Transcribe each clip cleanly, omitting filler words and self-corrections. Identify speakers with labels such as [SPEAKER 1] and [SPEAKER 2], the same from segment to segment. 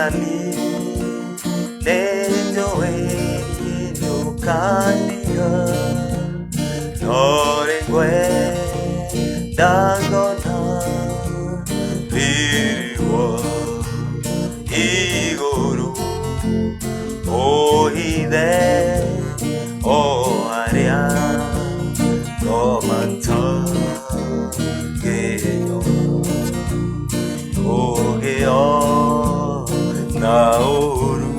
[SPEAKER 1] Mwathani nĩnjũĩ nĩũkandiga no nĩngwenda ngona riri wa igũrũ ũhithe o harĩa ngoma matangĩnyona ũngĩona ũru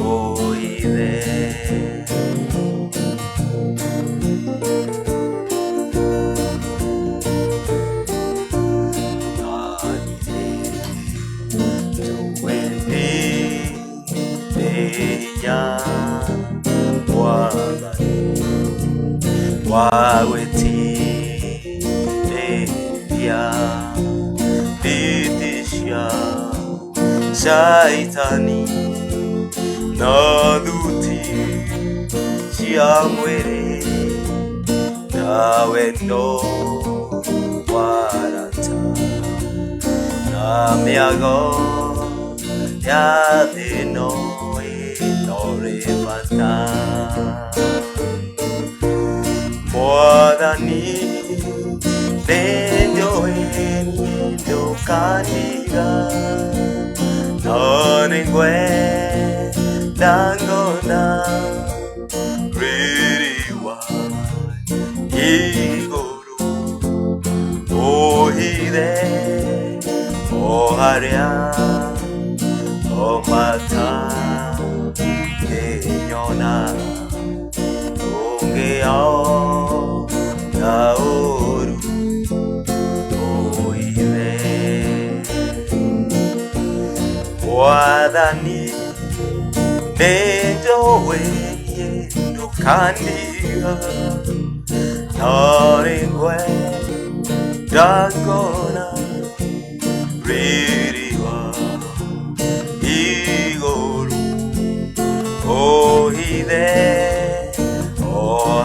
[SPEAKER 1] ũhithe. Hinya Mwathani wa gwĩtirĩria nditi cia Shaitani na thuti cia mwĩrĩ na wendo wa arata na mĩago ya thĩ ĩno ĩtorĩ bata. Mwathani nĩnjũĩ nĩũkandiga no nĩngwenda ngona riri wa igũrũ ũhithe o harĩa o matangĩnyona ũngĩona ũru ũhithe. Mwathani nĩnjũĩ ndũkandiga no nĩngwenda ngona riri wa igũrũ ũhithe o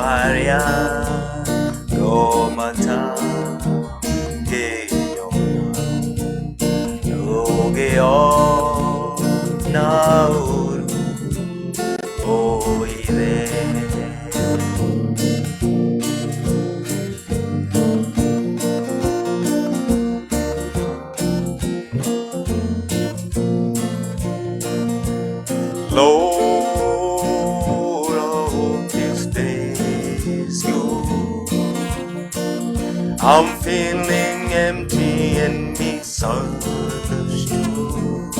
[SPEAKER 1] harĩa ngoma matangĩnyona ũngĩona ũru ũhithe. Lord, I hope this day's good. I'm feeling empty and misunderstood.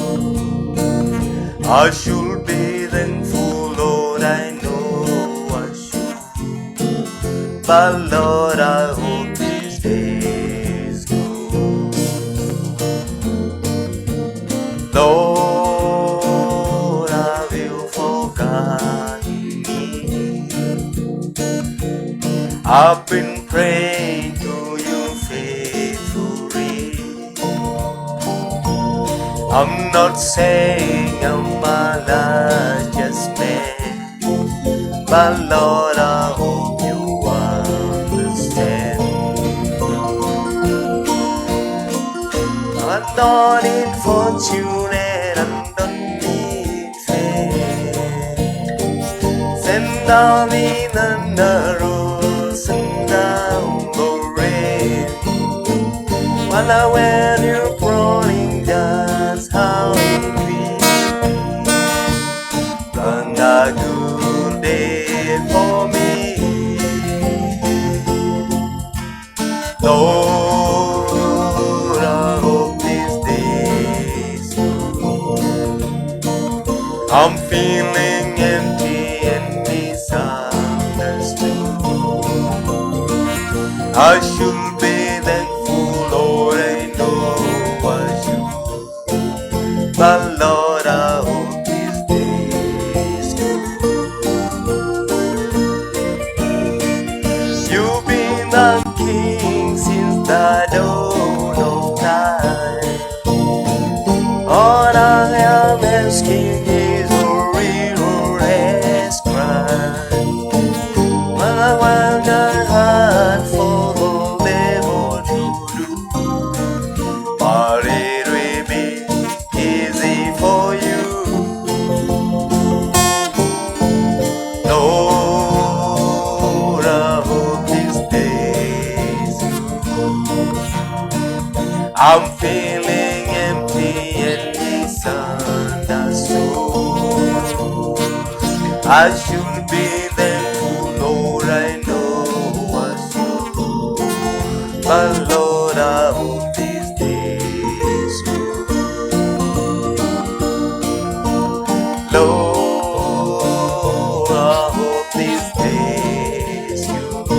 [SPEAKER 1] I should be thankful, Lord, I know I should. But Lord, I hope this day's good. Lord, have you forgotten me? I've been praying to you faithfully. I'm not saying I'm a righteous man, but Lord, I hope you understand. I'm not unfortunate and don't need fame. Send down in the road, send down the rain. While when you're crawling, that's how it be. Plan a good day for me. Lord, I hope this day's good. I'm feeling empty and misunderstood. I should be thankful, Lord, I know I should. But Lord, I hope this day's good. You've been the king since the dawn of time. All I am asking is a real less crime. Well, I want a heart for the I'm feeling empty and misunderstood. I should be thankful, Lord, I know I should. But Lord, I hope this day's good. Lord, I hope this day's good.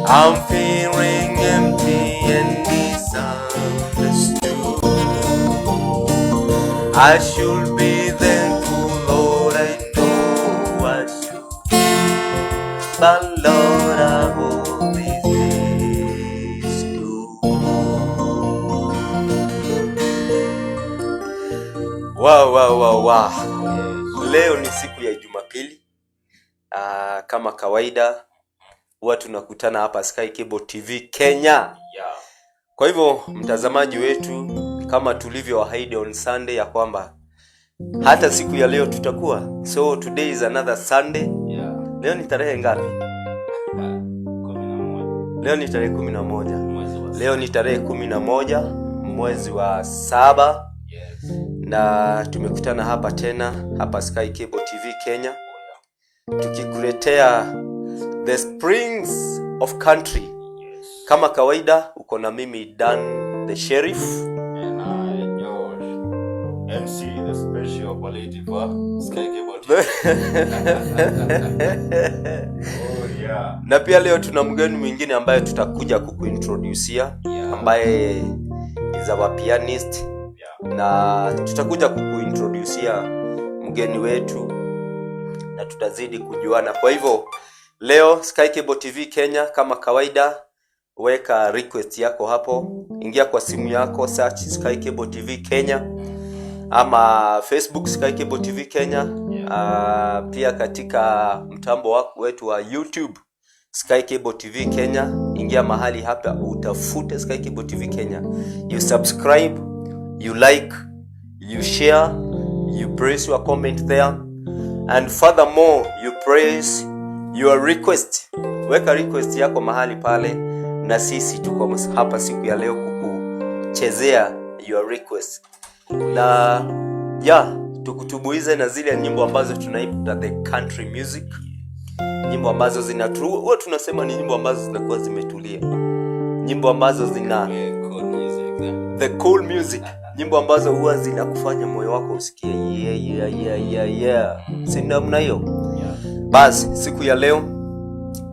[SPEAKER 1] I'm feeling empty and misunderstood. I should be thankful, Lord, I know I should. But Lord, I hope this day's good. Wow. Leo ni siku ya Jumapili. Kama kawaida huwa tunakutana hapa Sky Cable TV Kenya. Kwa hivyo mtazamaji wetu, kama tulivyoahidi on Sunday ya kwamba hata siku ya leo tutakuwa. So today is another Sunday. Leo ni tarehe ngapi?
[SPEAKER 2] 11.
[SPEAKER 1] Leo ni tarehe 11.
[SPEAKER 2] Mwezi wa
[SPEAKER 1] Leo ni tarehe 11 mwezi wa 7 na tumekutana hapa tena hapa Sky Cable TV Kenya tukikuletea the Springs of Country. Kama kawaida uko na mimi Dan the Sheriff.
[SPEAKER 2] And I, George, MC, the special operative wa Sky Cable TV. Oh yeah.
[SPEAKER 1] Na pia leo tuna mgeni mwingine ambaye tutakuja kukuintroducia, ambaye is our pianist, na tutakuja kukuintroducia mgeni wetu na tutazidi kujuana. Kwa hivyo leo Sky Cable TV Kenya, kama kawaida, weka request yako hapo, ingia kwa simu yako, search Sky Cable TV Kenya ama Facebook Sky Cable TV Kenya. Pia katika mtambo wetu wa YouTube Sky Cable TV Kenya, ingia mahali hapa utafute Sky Cable TV Kenya, you subscribe, you like, you share, you press your comment there, and furthermore you press your request. Weka request yako mahali pale, na sisi tuko hapa siku ya leo kukuchezea your request na ya tukutumbuize na zile nyimbo ambazo tunaita the country music, nyimbo ambazo huwa tunasema ni nyimbo ambazo zinakuwa zimetulia, nyimbo ambazo zina
[SPEAKER 2] Yeah, cool music, eh?
[SPEAKER 1] The cool music, nyimbo ambazo huwa zinakufanya moyo wako usikie yeah, si namna hiyo?
[SPEAKER 2] Yeah.
[SPEAKER 1] Basi siku ya leo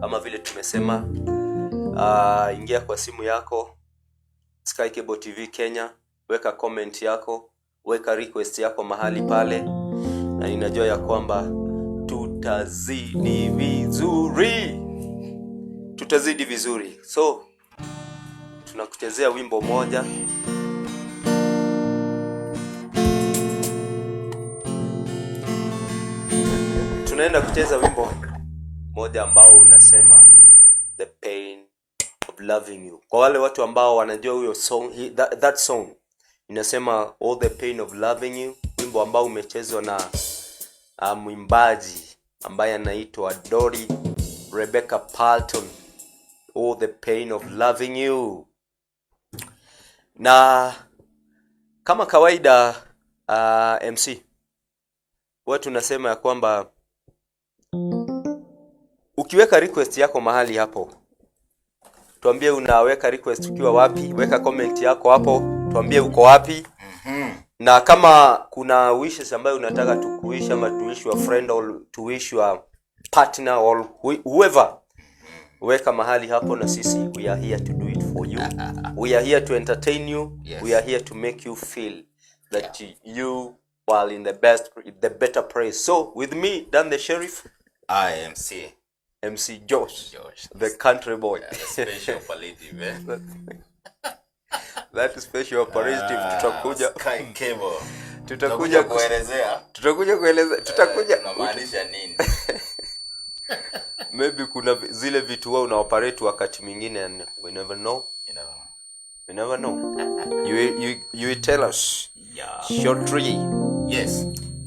[SPEAKER 1] kama vile tumesema, ingia kwa simu yako Sky Cable TV Kenya, weka comment yako, weka request yako mahali pale, na ninajua ya kwamba tutazidi vizuri, tutazidi vizuri. So tunakuchezea wimbo moja. Tunaenda kucheza wimbo moja ambao unasema "The Pain of Loving You". Kwa wale watu ambao wanajua huyo song, that song inasema "All the Pain of Loving You", wimbo ambao umechezwa na mwimbaji ambaye anaitwa Dori Rebecca Parton, "All the Pain of Loving You". Na kama kawaida, MC, huwa tunasema ya kwamba ukiweka request yako mahali hapo, tuambie unaweka request ukiwa wapi, weka comment yako hapo, tuambie uko wapi. Na kama kuna wishes ambayo unataka tukuwish ama to wish your friend or to wish your partner or whoever, weka mahali hapo na sisi we are here to do it for you. We are here to entertain you. We are here to make you feel that you are in the best, the better place. So with me, Dan the Sheriff,
[SPEAKER 2] I MC
[SPEAKER 1] MC Josh,
[SPEAKER 2] Josh,
[SPEAKER 1] the country boy.
[SPEAKER 2] The special operative, eh?
[SPEAKER 1] That special operative.
[SPEAKER 2] Ah,
[SPEAKER 1] Tutakuja
[SPEAKER 2] Sky Cable.
[SPEAKER 1] tutakuja
[SPEAKER 2] kuelezea.
[SPEAKER 1] Tutakuja kueleza, tutakuja
[SPEAKER 2] Tunamaanisha nini?
[SPEAKER 1] Maybe kuna zile vitu wewe una operate wakati mwingine and we never know.
[SPEAKER 2] You know.
[SPEAKER 1] We never know. You will tell us shortly.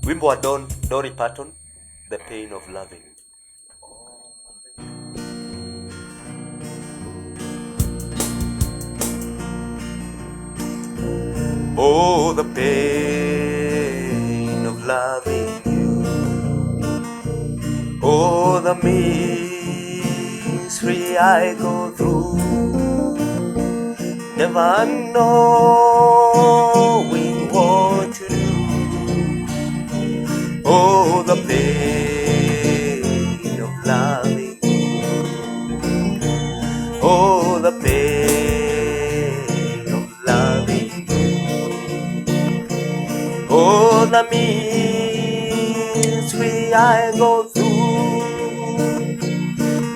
[SPEAKER 1] Wimbo wa Don Dolly Parton, "The Pain of Loving You". Oh, the pain of loving you. Oh, the misery I go through, never knowing what to do. Oh, the pain of loving you. Oh, the pain of loving you. Oh, the misery I go through,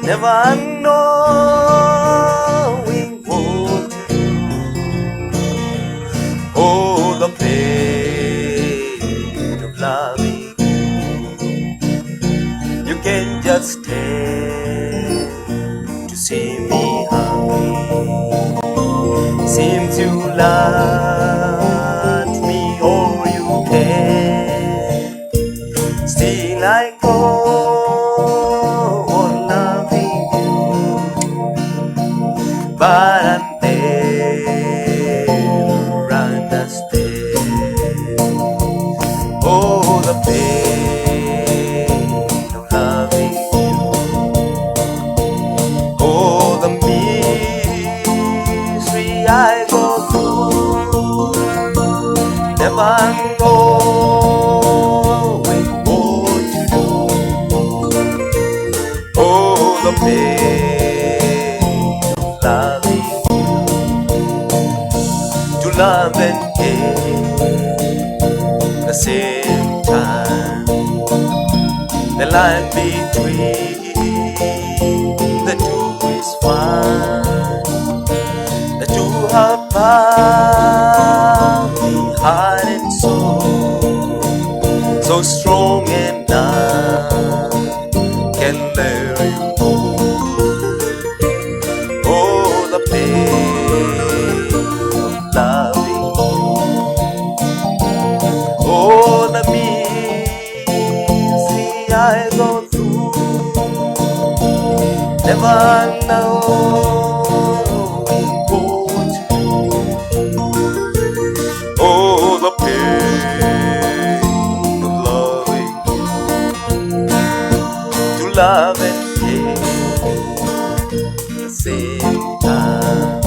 [SPEAKER 1] never knowing what to do. Oh, the pain of loving you. You can just stand to see me happy. Seems you love me or you can. Still I go on loving you, but I never understand. Oh, the pain of loving you. Oh, the misery I go through, never knowing what to do. Oh, the pain of loving you, to love and hate the same time. The line between the two is fine. The two have bound me heart and soul, so strong and I can let you go. Oh, the pain of loving you. Oh, the misery I go through, never knowing what to do. Oh, the pain of loving you, to love and hate the same time.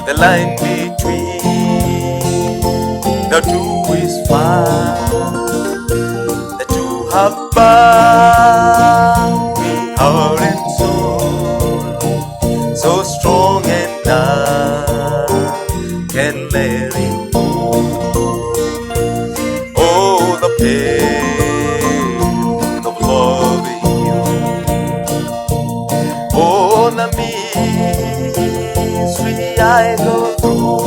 [SPEAKER 1] The line between the two is fine. The two have bound me heart and soul, so strong and I can let it go. Oh, the pain of loving you. Oh, the misery I go through,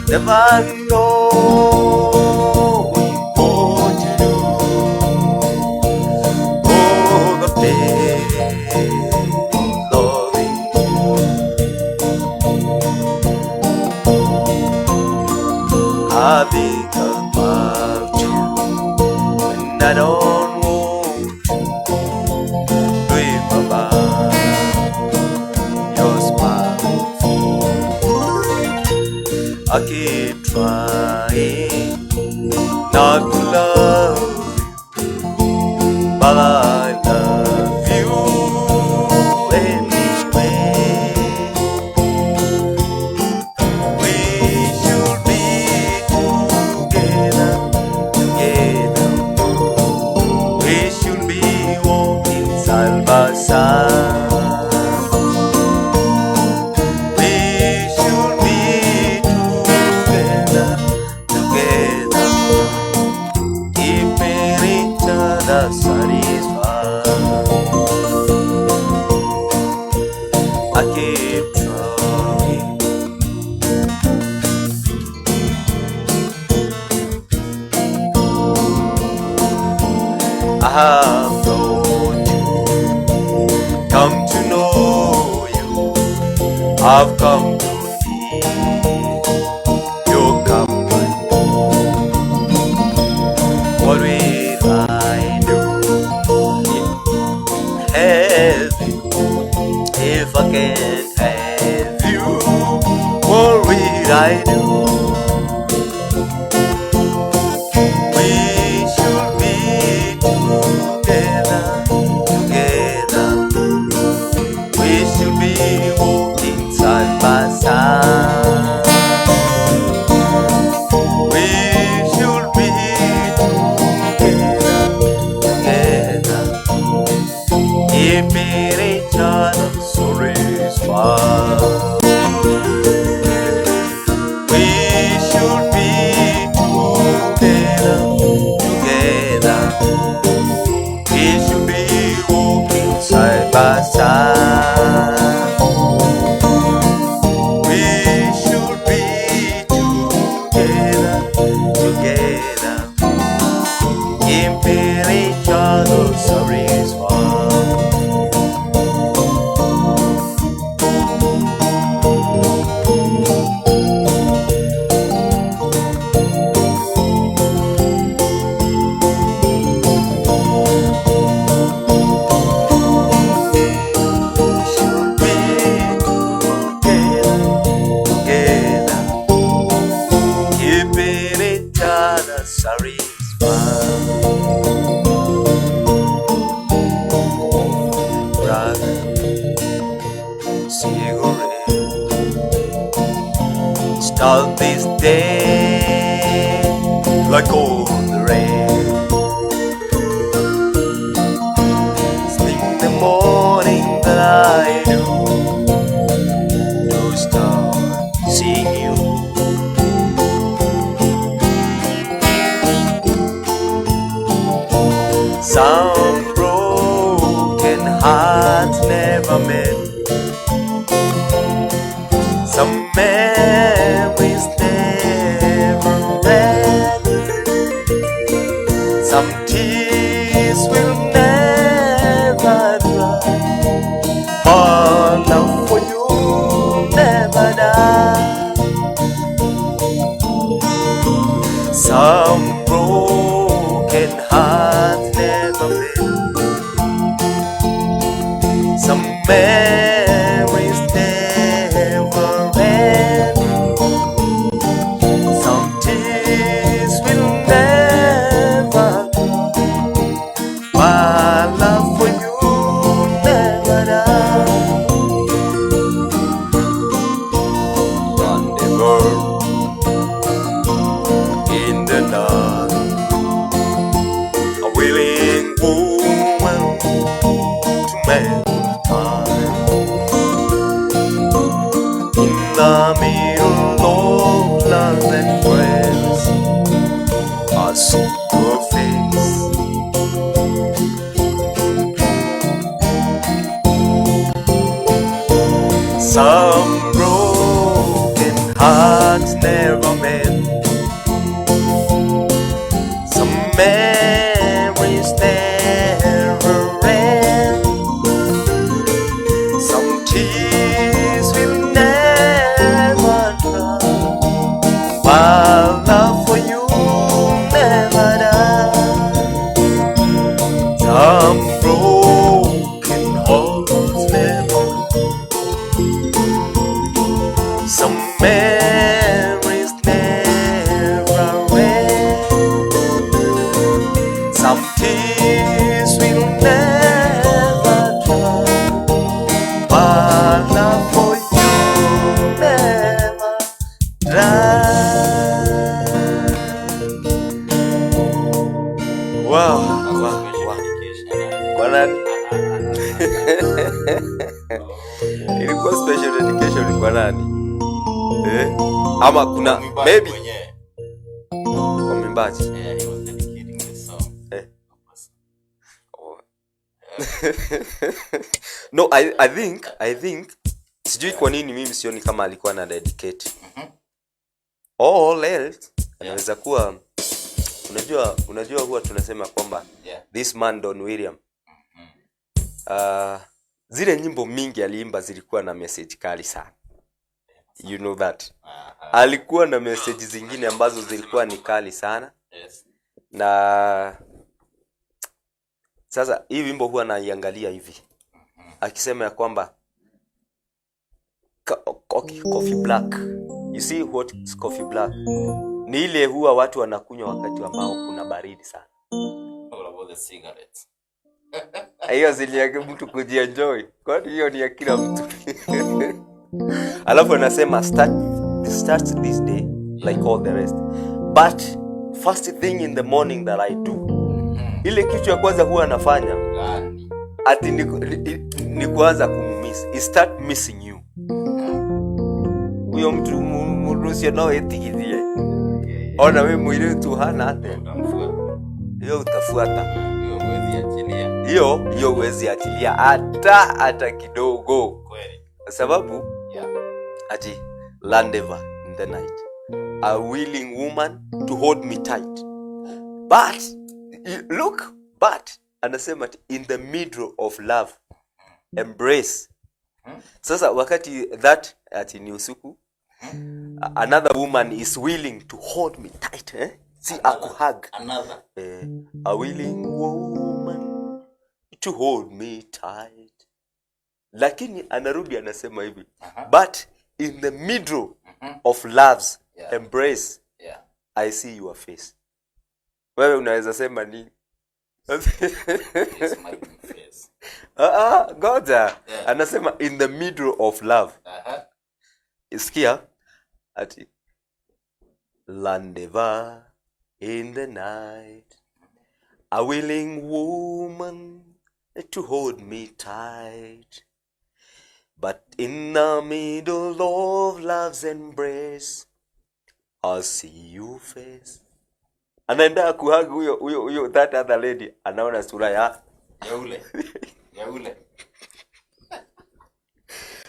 [SPEAKER 1] never knowing what to do. Oh, the pain of loving you. I think about you when I don't want to dream about your smiling face. I keep trying not to love you, but I love you anyway. We should be together, together. We should be walking side by side. We should be together, together, keeping each other satisfied. I keep trying. I have thought you, come to know you. I've come to need your company. What will I do in heaven if I can't have you? What will Did I do? We should be together, together. We should be walking side by side. We should be together, together. Keeping each other satisfied. We should be together, together. We should be walking side by side. We should be together, together. Keeping each other satisfied. Should be together, together. Keeping each other satisfied. Brother, cigarette. Start this day like all the rest. In the morning that I do to start seeing you. Some broken hearts never mend. Some memories never end. Some tears will never dry. My love for you never die. Some broken hearts never mend. Some memories never end. Some tears will never dry. My love for you never die. Rendezvous in the night, a willing woman to make time. In the middle of love and friends, I see your face. Some broken hearts never mend. Some memories never end. Some tears will never dry. My love for you never die. Some broken hearts never. Some memories never end. Some tears will never dry. My love for you never dry. Wow,
[SPEAKER 2] That's a
[SPEAKER 1] wow,
[SPEAKER 2] special
[SPEAKER 1] wow.
[SPEAKER 2] dedication, eh?
[SPEAKER 1] Kwa nani?
[SPEAKER 2] Okay.
[SPEAKER 1] Ilikuwa special dedication kwa nani? Eh? Ama kuna
[SPEAKER 2] Kwa mwimbaji
[SPEAKER 1] maybe
[SPEAKER 2] mwenyewe.
[SPEAKER 1] kwa mwimbaji.
[SPEAKER 2] Yeah, he was dedicating the song.
[SPEAKER 1] Eh. Oh. No, I think sijui kwa nini mimi sioni kama alikuwa na dedicate. All else anaweza kuwa, unajua huwa tunasema kwamba this man Don William, zile nyimbo mingi aliimba zilikuwa na message kali sana. You know that. Alikuwa na message zingine ambazo zilikuwa ni kali sana. Na sasa hii wimbo huwa naiangalia hivi akisema ya kwamba okay, coffee black. You You see what is coffee black? Ni ile huwa watu wanakunywa wakati ambao kuna baridi sana.
[SPEAKER 2] All about the cigarettes.
[SPEAKER 1] Hiyo si ni ya mtu kujienjoy, kwani hiyo ni ya kila mtu. Alafu anasema start this day like all the rest, but first thing in the morning that I do, ile kitu ya kwanza huwa anafanya
[SPEAKER 2] Gani?
[SPEAKER 1] Ati ni kuanza kumumiss. He start missing you. Huyo mtu mundu ucio no etigithie ona we mwiritu hana atia.
[SPEAKER 2] Utamfuata.
[SPEAKER 1] Hiyo utafuata.
[SPEAKER 2] Hiyo huwezi achilia.
[SPEAKER 1] Hiyo huwezi achilia hata kidogo.
[SPEAKER 2] Kweli.
[SPEAKER 1] Kwa sababu ati rendezvous in the night, a willing woman to hold me tight, but look, but anasema ati in the middle of love embrace. Sasa wakati that ati ni usiku, another woman is willing to hold me tight, eh? Si akuhug.
[SPEAKER 2] Another.
[SPEAKER 1] Eh, a willing woman to hold me tight, lakini anarudi anasema hivi, but in the middle of love's embrace, I see your face. Wewe unaweza sema nini?
[SPEAKER 2] The smiling face.
[SPEAKER 1] Ah, ah, ngoja. Anasema in the middle of love. Sikia ati rendezvous in the night, a willing woman to hold me tight, but in the middle of love's embrace I see your face. Anaenda kuhug huyo that other lady, anaona sura ya
[SPEAKER 2] Ya ule. Ya ule.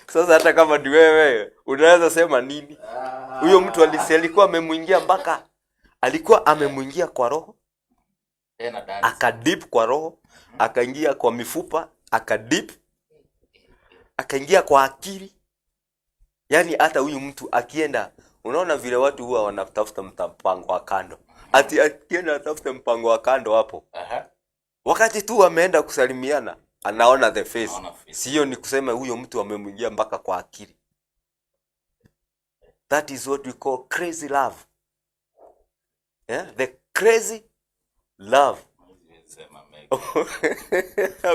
[SPEAKER 1] Sasa hata kama ni wewe, unaweza sema nini? Huyo mtu alikuwa amemwingia, mpaka alikuwa amemwingia kwa roho.
[SPEAKER 2] Tena dance.
[SPEAKER 1] Akadip kwa roho, akaingia kwa mifupa, akadip, akaingia kwa akili. Yaani hata huyu mtu akienda, unaona vile watu huwa wanatafuta mpango wa kando, ati akienda atafute mpango wa kando hapo, wakati tu ameenda kusalimiana, anaona the face.
[SPEAKER 2] Anaona face.
[SPEAKER 1] Sio ni kusema huyo mtu amemwingia mpaka kwa akili. That is what we call crazy love, yeah? The crazy love.
[SPEAKER 2] Siwezi sema mengi.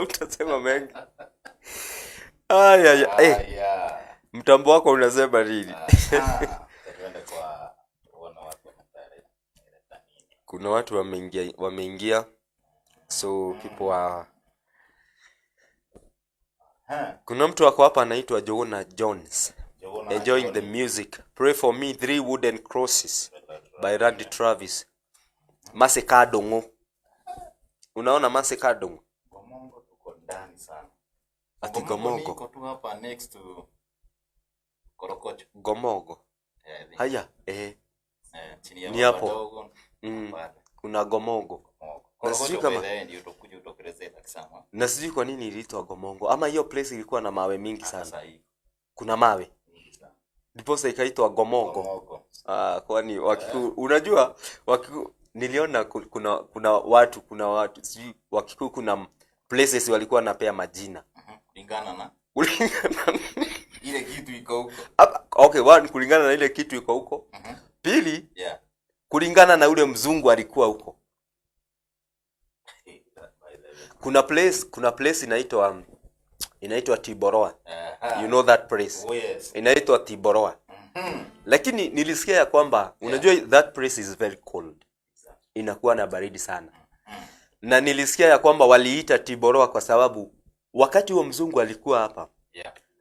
[SPEAKER 1] Utasema mengi. Aya, aya. Eh,
[SPEAKER 2] Haya.
[SPEAKER 1] mtambo wako unasema nini?
[SPEAKER 2] Aha. Tuende kwa tuone watu wameleta nini.
[SPEAKER 1] Kuna watu wameingia, so people are kuna mtu ako hapa anaitwa Jona Jones.
[SPEAKER 2] Jona
[SPEAKER 1] Enjoying the
[SPEAKER 2] Johnny.
[SPEAKER 1] music. Pray for me, Three Wooden Crosses by Randy Travis. Mase Kadongo. Unaona Mase Kadongo?
[SPEAKER 2] Gomongo tuko ndani sana.
[SPEAKER 1] Ati
[SPEAKER 2] Gomongo
[SPEAKER 1] Gomongo.
[SPEAKER 2] niko tu hapa next to Korokocho.
[SPEAKER 1] Gomogo.
[SPEAKER 2] Yeah, I think.
[SPEAKER 1] Haya, eh.
[SPEAKER 2] Eh, chini ya
[SPEAKER 1] Ni hapo.
[SPEAKER 2] wadogo. Pale.
[SPEAKER 1] Kuna Gomogo.
[SPEAKER 2] Gomongo.
[SPEAKER 1] Na sijui
[SPEAKER 2] Korokocho
[SPEAKER 1] kama
[SPEAKER 2] by the way ndio utakuja utokelezee Takisama.
[SPEAKER 1] Na sijui kwa nini iliitwa Gomongo, ama hiyo place ilikuwa na mawe mingi
[SPEAKER 2] Hata
[SPEAKER 1] sana.
[SPEAKER 2] sasa hivi.
[SPEAKER 1] Kuna mawe.
[SPEAKER 2] Mingi sana.
[SPEAKER 1] Ndiposa ikaitwa Gomogo.
[SPEAKER 2] Gomongo.
[SPEAKER 1] Ah, kwani Wakikuyu, unajua Wakikuyu niliona kuna watu sijui Wakikuyu kuna places walikuwa wanapea majina.
[SPEAKER 2] Kulingana na
[SPEAKER 1] Kulingana
[SPEAKER 2] ile kitu iko huko.
[SPEAKER 1] Okay, one, kulingana na ile kitu iko huko. Pili, kulingana na ule mzungu alikuwa huko.
[SPEAKER 2] Hey, that by the way.
[SPEAKER 1] Kuna place inaitwa Tiboroa. You know that place?
[SPEAKER 2] Oh yes.
[SPEAKER 1] Inaitwa Tiboroa. Lakini nilisikia ya kwamba, unajua that place is very cold. Inakuwa na baridi sana. Na nilisikia ya kwamba waliita Tiboroa kwa sababu wakati huo mzungu alikuwa hapa,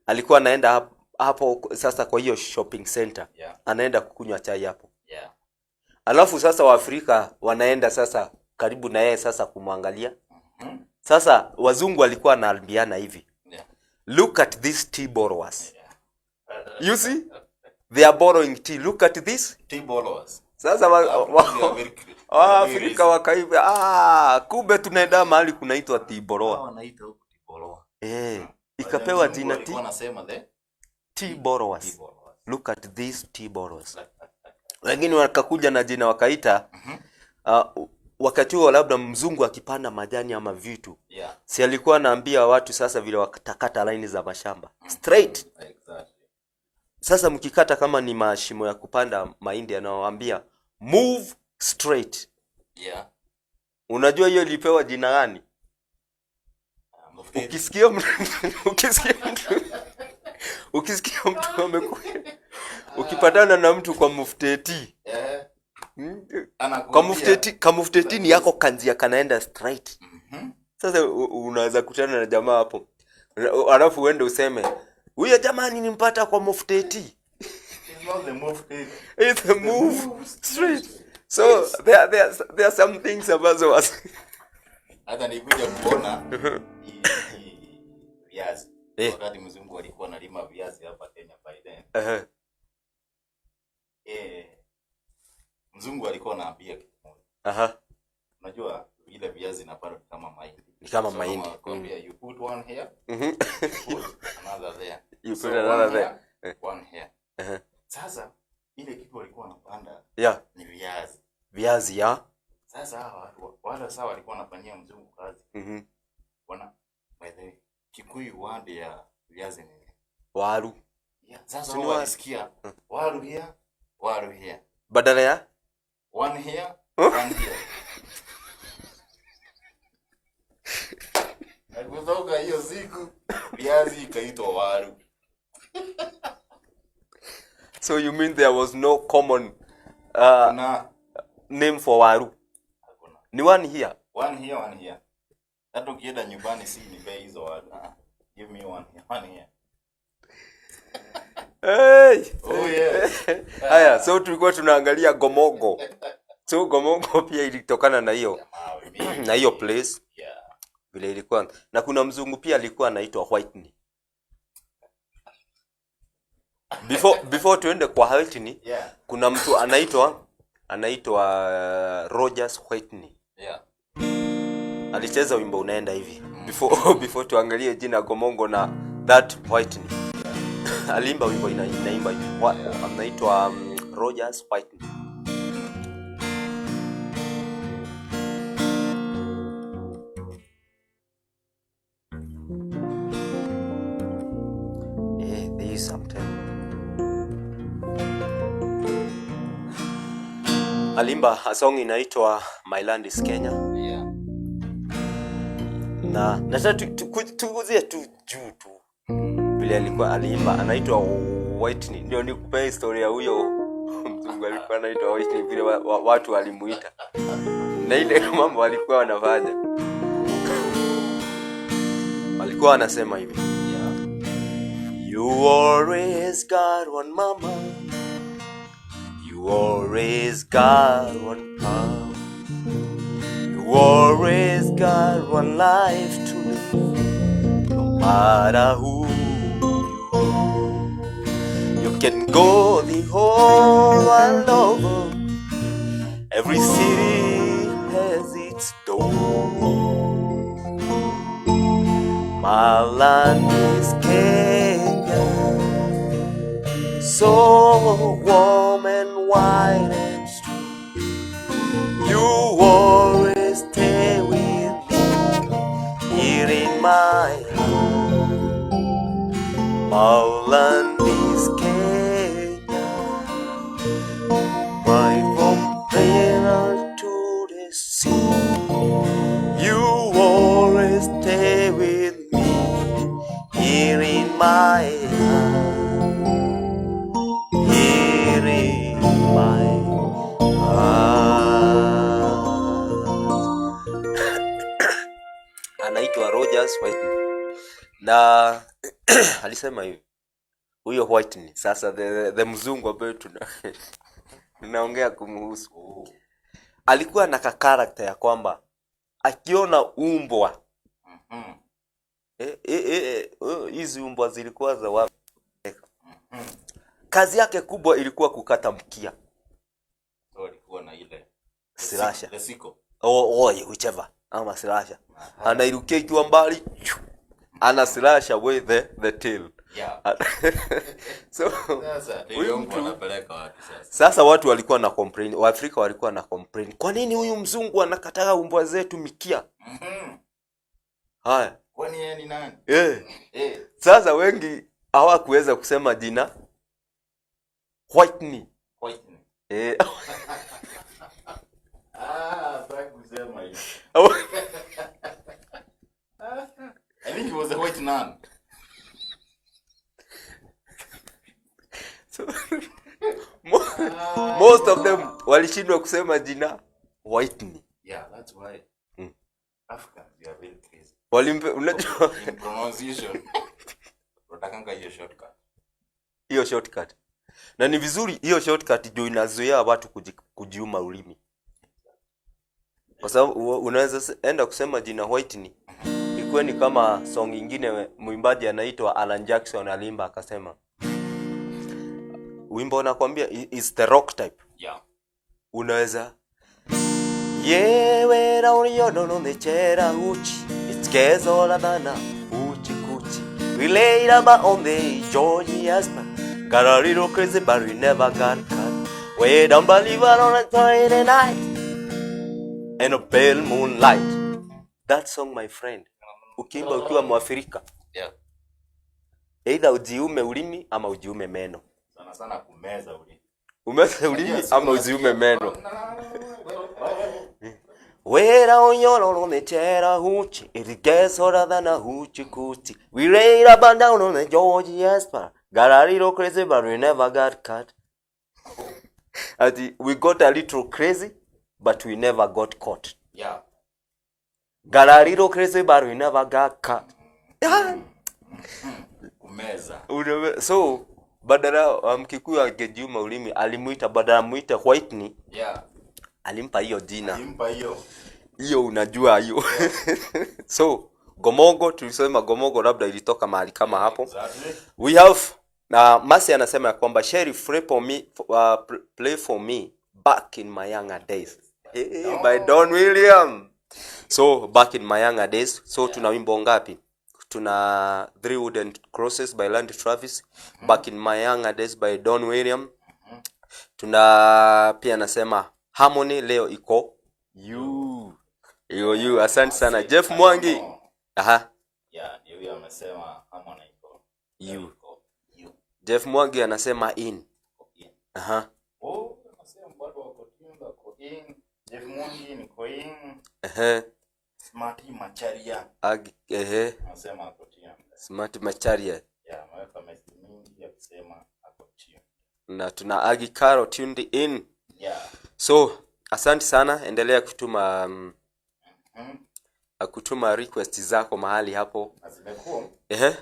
[SPEAKER 1] alikuwa anaenda hapo sasa kwa hiyo shopping center, anaenda kukunywa chai hapo. Alafu sasa Waafrika wanaenda sasa karibu na yeye sasa kumwangalia. Sasa wazungu walikuwa wanaambiana hivi, "Look at these tea borrowers. You see? They are borrowing tea. Look at this."
[SPEAKER 2] Tea borrowers.
[SPEAKER 1] Sasa Waafrika wakaiva, ah, kumbe tunaenda mahali kunaitwa Tiboroa.
[SPEAKER 2] Wanaita huku Tiboroa.
[SPEAKER 1] Eh, ikapewa jina
[SPEAKER 2] Walikuwa
[SPEAKER 1] tea,
[SPEAKER 2] wanasema the
[SPEAKER 1] tea borrowers.
[SPEAKER 2] Tea borrowers.
[SPEAKER 1] Look at these tea borrowers. Wengine wakakuja na jina wakaita, wakati huo labda mzungu akipanda majani ama vitu, si alikuwa anaambia watu sasa vile wakatakata laini za mashamba straight. Sasa mkikata kama ni mashimo ya kupanda mahindi, anawaambia move straight. Unajua hiyo ilipewa jina gani?
[SPEAKER 2] Mufti.
[SPEAKER 1] Ukisikia mtu amekuja, ukipatana na mtu kwa mufteti,
[SPEAKER 2] Anakuambia-
[SPEAKER 1] Kwa mufteti ni yako kanzia kanaenda straight. Sasa unaweza kutana na jamaa hapo, alafu uende useme, "Huyo jamaa nilimpata kwa mufteti."
[SPEAKER 2] It's not the mufti.
[SPEAKER 1] It's a move straight. So there are some things ambazo
[SPEAKER 2] Hata nilikuja kuona hii viazi. Wakati mzungu alikuwa analima viazi hapa Kenya by then. Mzungu alikuwa anaambia kitu moja. Unajua vile viazi inapandwa ni kama mahindi.
[SPEAKER 1] Ni kama
[SPEAKER 2] So
[SPEAKER 1] mahindi.
[SPEAKER 2] anakuambia you put one here, you put another there.
[SPEAKER 1] You
[SPEAKER 2] So
[SPEAKER 1] put another
[SPEAKER 2] one
[SPEAKER 1] there.
[SPEAKER 2] here, one here. Sasa ile kitu walikuwa wanapanda ni viazi.
[SPEAKER 1] Viazi ya.
[SPEAKER 2] Sasa hawa watu wale sasa walikuwa wanafanyia mzungu kazi. Wana, by the way, Kikuyu word ya viazi ni nini?
[SPEAKER 1] Waru.
[SPEAKER 2] Yeah. Sasa
[SPEAKER 1] Si ni
[SPEAKER 2] wao
[SPEAKER 1] waru?
[SPEAKER 2] Walisikia waru here, waru here.
[SPEAKER 1] Badala ya
[SPEAKER 2] One here, one here. Na kutoka hiyo siku viazi ikaitwa waru.
[SPEAKER 1] So you mean there was no common
[SPEAKER 2] Kuna
[SPEAKER 1] name for waru?
[SPEAKER 2] Hakuna.
[SPEAKER 1] Ni one here.
[SPEAKER 2] One here, one here. Hata ukienda nyumbani si nipe hizo waru. Ah, give me one here, one here.
[SPEAKER 1] Hey!
[SPEAKER 2] Oh yes.
[SPEAKER 1] Haya, so tulikuwa tunaangalia Gomogo. So Gomogo pia ilitokana na hiyo
[SPEAKER 2] Mawe mingi.
[SPEAKER 1] na hiyo place vile ilikuwa. Na kuna mzungu pia alikuwa anaitwa Whitney. Before tuende kwa Whitney, kuna mtu anaitwa Rogers Whitney. Alicheza wimbo unaenda hivi. Before tuangalie jina Gomongo na that Whitney. Aliimba wimbo inaimba hivi. Anaitwa Rogers Whitney. There is some time. Aliimba a song inaitwa My Land is Kenya. Na nataka tuguzie tu juu tu vile alikuwa aliimba, anaitwa Whitney. Ndio nikupea historia huyo mzungu alikuwa anaitwa Whitney, vile watu walimuita na ile mambo walikuwa wanafanya. Walikuwa wanasema hivi: "You always got one mama, you always got one papa, you always got one life to live, no matter who you are. You can go the whole world over. Every city has its door. My land is Kenya, so warm and wide and strong. You always stay with me here in my heart. My land is Kenya, right from river to the sea. You always stay with me here in my heart, here in my heart." Anaitwa Rogers Whitney na alisema hivi huyo Whitney, sasa the mzungu ambaye tunaongea kumhusu, alikuwa na ka ya kwamba akiona umbwa, hizi umbwa zilikuwa za wa kazi yake kubwa ilikuwa kukata mkia.
[SPEAKER 2] So alikuwa na ile
[SPEAKER 1] Slasher.
[SPEAKER 2] The sickle.
[SPEAKER 1] Oh, whichever, ama slasher, anairukia ikiwa mbali, chu, ana slasher with the tail. So
[SPEAKER 2] Sasa
[SPEAKER 1] huyu
[SPEAKER 2] hiyo mbwa
[SPEAKER 1] mtu
[SPEAKER 2] anapeleka wapi sasa?
[SPEAKER 1] Sasa watu walikuwa na complain, Waafrika walikuwa na complain, kwa nini huyu mzungu anakataga umbwa zetu mikia? Haya.
[SPEAKER 2] Kwani yeye ni nani?
[SPEAKER 1] Sasa wengi hawakuweza kusema jina. Whitney.
[SPEAKER 2] Whitney.
[SPEAKER 1] Eh.
[SPEAKER 2] Ah, sitaki kusema hiyo. I think it was a white nun.
[SPEAKER 1] So, most of them walishindwa kusema jina Whitney.
[SPEAKER 2] Yeah, that's why Africans, we are very crazy.
[SPEAKER 1] Walimpe, unajua
[SPEAKER 2] In pronunciation. Unatakanga hiyo shortcut.
[SPEAKER 1] Hiyo shortcut. Na ni vizuri hiyo shortcut juu inazuia watu kujiuma ulimi. Kwa sababu unaweza enda kusema jina Whitney ikuwe ni kama song nyingine mwimbaji anaitwa Alan Jackson alimba akasema wimbo unakwambia is the rock type.
[SPEAKER 2] Yeah.
[SPEAKER 1] Unaweza yewe raunio no nechera uchi it's la dana uchi kuchi we laid about on the Georgie Asper got a little crazy but we never got caught we don't believe it on a Friday night and a pale moonlight. That song, my friend, ukiimba ukiwa Mwafrika,
[SPEAKER 2] Yeah.
[SPEAKER 1] either ujiume ulimi ama ujiume meno.
[SPEAKER 2] Sana sana kumeza ulimi.
[SPEAKER 1] Umeze ulimi
[SPEAKER 2] Yes,
[SPEAKER 1] ama ujiume meno. Wera onyolo nechera huchi, it gets hotter than a hoochie coochie. We laid up and down on the Georgie Asper. Got a little crazy but we never got caught. Ati, we got a little crazy but we never got caught.
[SPEAKER 2] Yeah.
[SPEAKER 1] Got a little crazy but we never got caught. Yeah.
[SPEAKER 2] Kumeza.
[SPEAKER 1] So badala Mkikuyu angejiuma ulimi alimuita, badala muite Whitney,
[SPEAKER 2] Yeah.
[SPEAKER 1] alimpa hiyo jina.
[SPEAKER 2] Alimpa hiyo.
[SPEAKER 1] Hiyo unajua hiyo. So Gomogo, tulisema Gomogo labda ilitoka mahali kama hapo.
[SPEAKER 2] Exactly.
[SPEAKER 1] We have na Masi anasema ya kwamba Sheriff play for me, play for me back in my younger days. Hey, by Don William. So back in my younger days. So tuna wimbo ngapi? Tuna Three Wooden Crosses by Randy Travis, Back in My Younger Days by Don William. Tuna pia nasema Harmony leo iko you. Iko you. Asante sana Jeff Mwangi. Aha.
[SPEAKER 2] Yeah, ndio huyo amesema Harmony iko
[SPEAKER 1] You.
[SPEAKER 2] Iko you.
[SPEAKER 1] Jeff Mwangi anasema in.
[SPEAKER 2] In.
[SPEAKER 1] Aha.
[SPEAKER 2] Oh, anasema bado wako tuned, wako in. Jeff Mwangi niko in.
[SPEAKER 1] Ehe.
[SPEAKER 2] Smart Macharia.
[SPEAKER 1] Ehe.
[SPEAKER 2] Anasema ako tuned.
[SPEAKER 1] Smart Macharia.
[SPEAKER 2] Yeah, ameweka message mingi ya kusema ako tuned.
[SPEAKER 1] Na tuna Agi Caro tuned in.
[SPEAKER 2] Yeah.
[SPEAKER 1] So, asante sana, endelea kutuma kutuma request zako mahali hapo.
[SPEAKER 2] Na zimekuwa.
[SPEAKER 1] Ehe.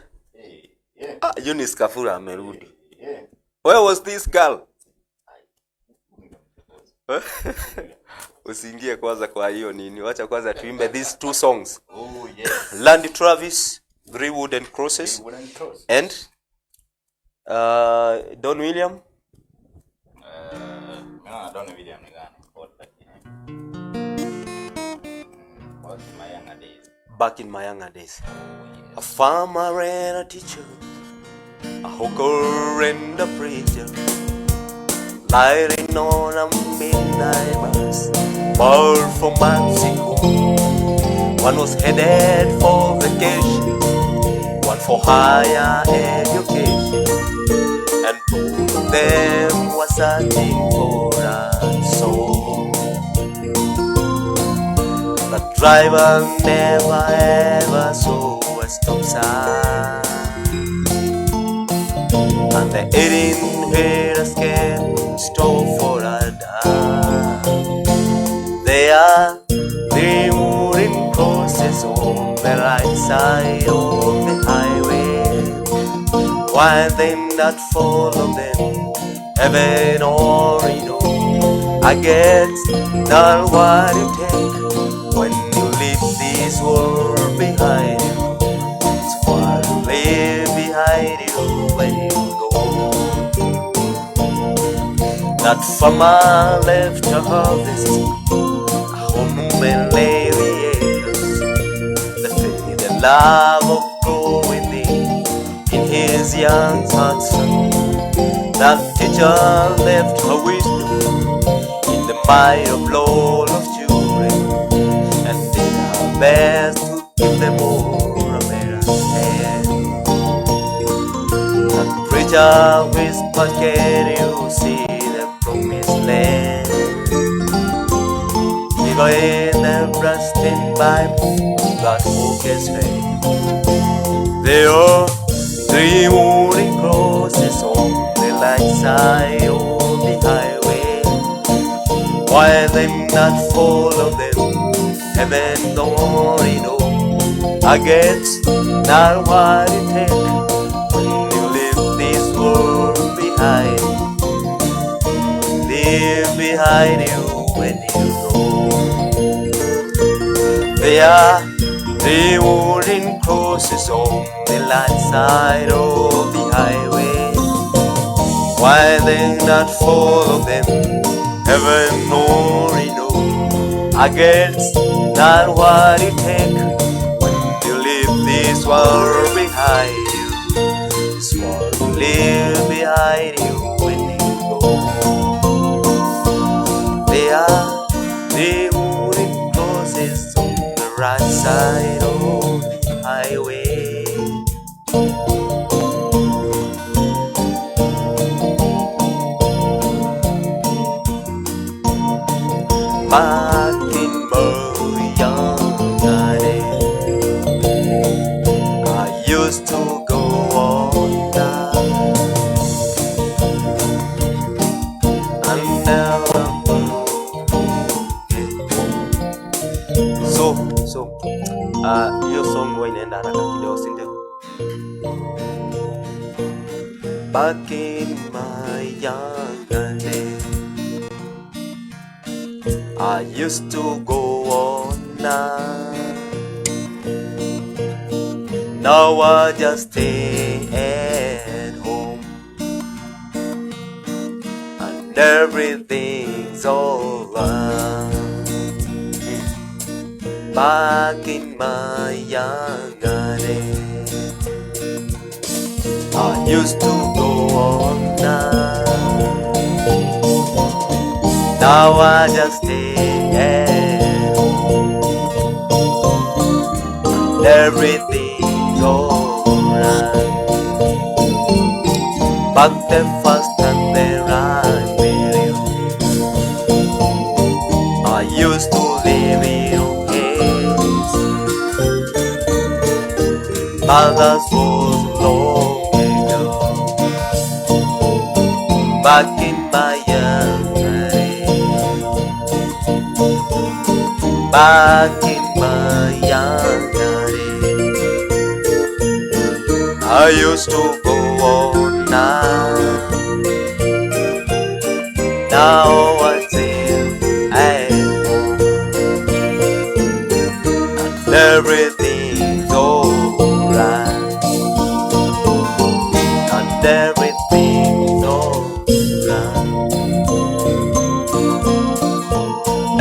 [SPEAKER 2] Yeah.
[SPEAKER 1] Ah, Eunice Kafura amerudi.
[SPEAKER 2] Yeah.
[SPEAKER 1] Where was this girl? Usiingie kwanza kwa hiyo nini. Wacha kwanza tuimbe these two songs.
[SPEAKER 2] Oh yes.
[SPEAKER 1] Randy Travis, Three Wooden Crosses.
[SPEAKER 2] Three Wooden Crosses.
[SPEAKER 1] And Don William.
[SPEAKER 2] Don William ni gani? Back in my younger days.
[SPEAKER 1] Back in my younger days.
[SPEAKER 2] Oh, yes.
[SPEAKER 1] A farmer and a teacher, a hooker and a preacher, lighting on a midnight bus, bound for Mexico. One was headed for vacation, one for higher education, and both of them were searching for a soul. The driver never ever saw a stop sign, and the 18-wheeler scared stole for a dime. There are three wooden crosses on the right side of the highway. Why they not follow them, heaven or you know? I guess not what you take when you leave this world behind you. It's what you leave behind you when you go. That farmer left a harvest, a home and lay the acres. The faith, the love of growing in his young heart. That teacher left her wisdom in the mind of all of children, and did her best to give them all a better hand. That preacher Preacher whispered, can you see the promised land? We go in the rusting Bible, God spoke his name. There are three wooden crosses on the right side of the highway. Why them not follow them? Heaven only knows. I guess not what it takes when you leave this world behind. Leave behind you when you go. There are three wooden crosses on the right side of the highway. Why they not follow them? Heaven only knows. I guess not what it takes when you leave this world behind you. This world leave behind you when you go. There are three wooden crosses on the right side of the highway. Back in my younger days, I used to go all night and never forget. So, hiyo song huwa inaenda haraka kidogo, si ndio? Back in my younger days, I used to go all night. Now I just stay at home and everything's alright. Back in my younger days, I used to go all night. Now I just stay at home and everything's alright. But the first time that I met you, I used to live in your case. But that was long ago. Back in my younger days, back in my younger days, I used to go all night. Now I stay at home and everything's alright. And everything's alright.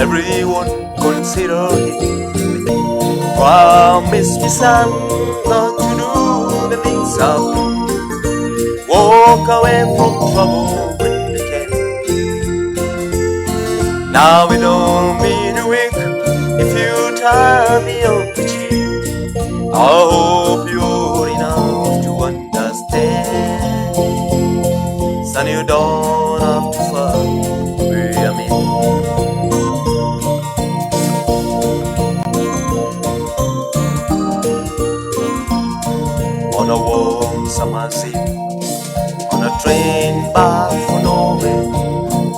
[SPEAKER 1] Everyone consider it. Promise me, son, not to do the things I've done. Walk away from trouble when you can. Now it don't mean a week if you turn the other cheek. I hope you're enough to understand. Son, you don't have to fight be a man. On a warm summer's eve, on a train back from nowhere,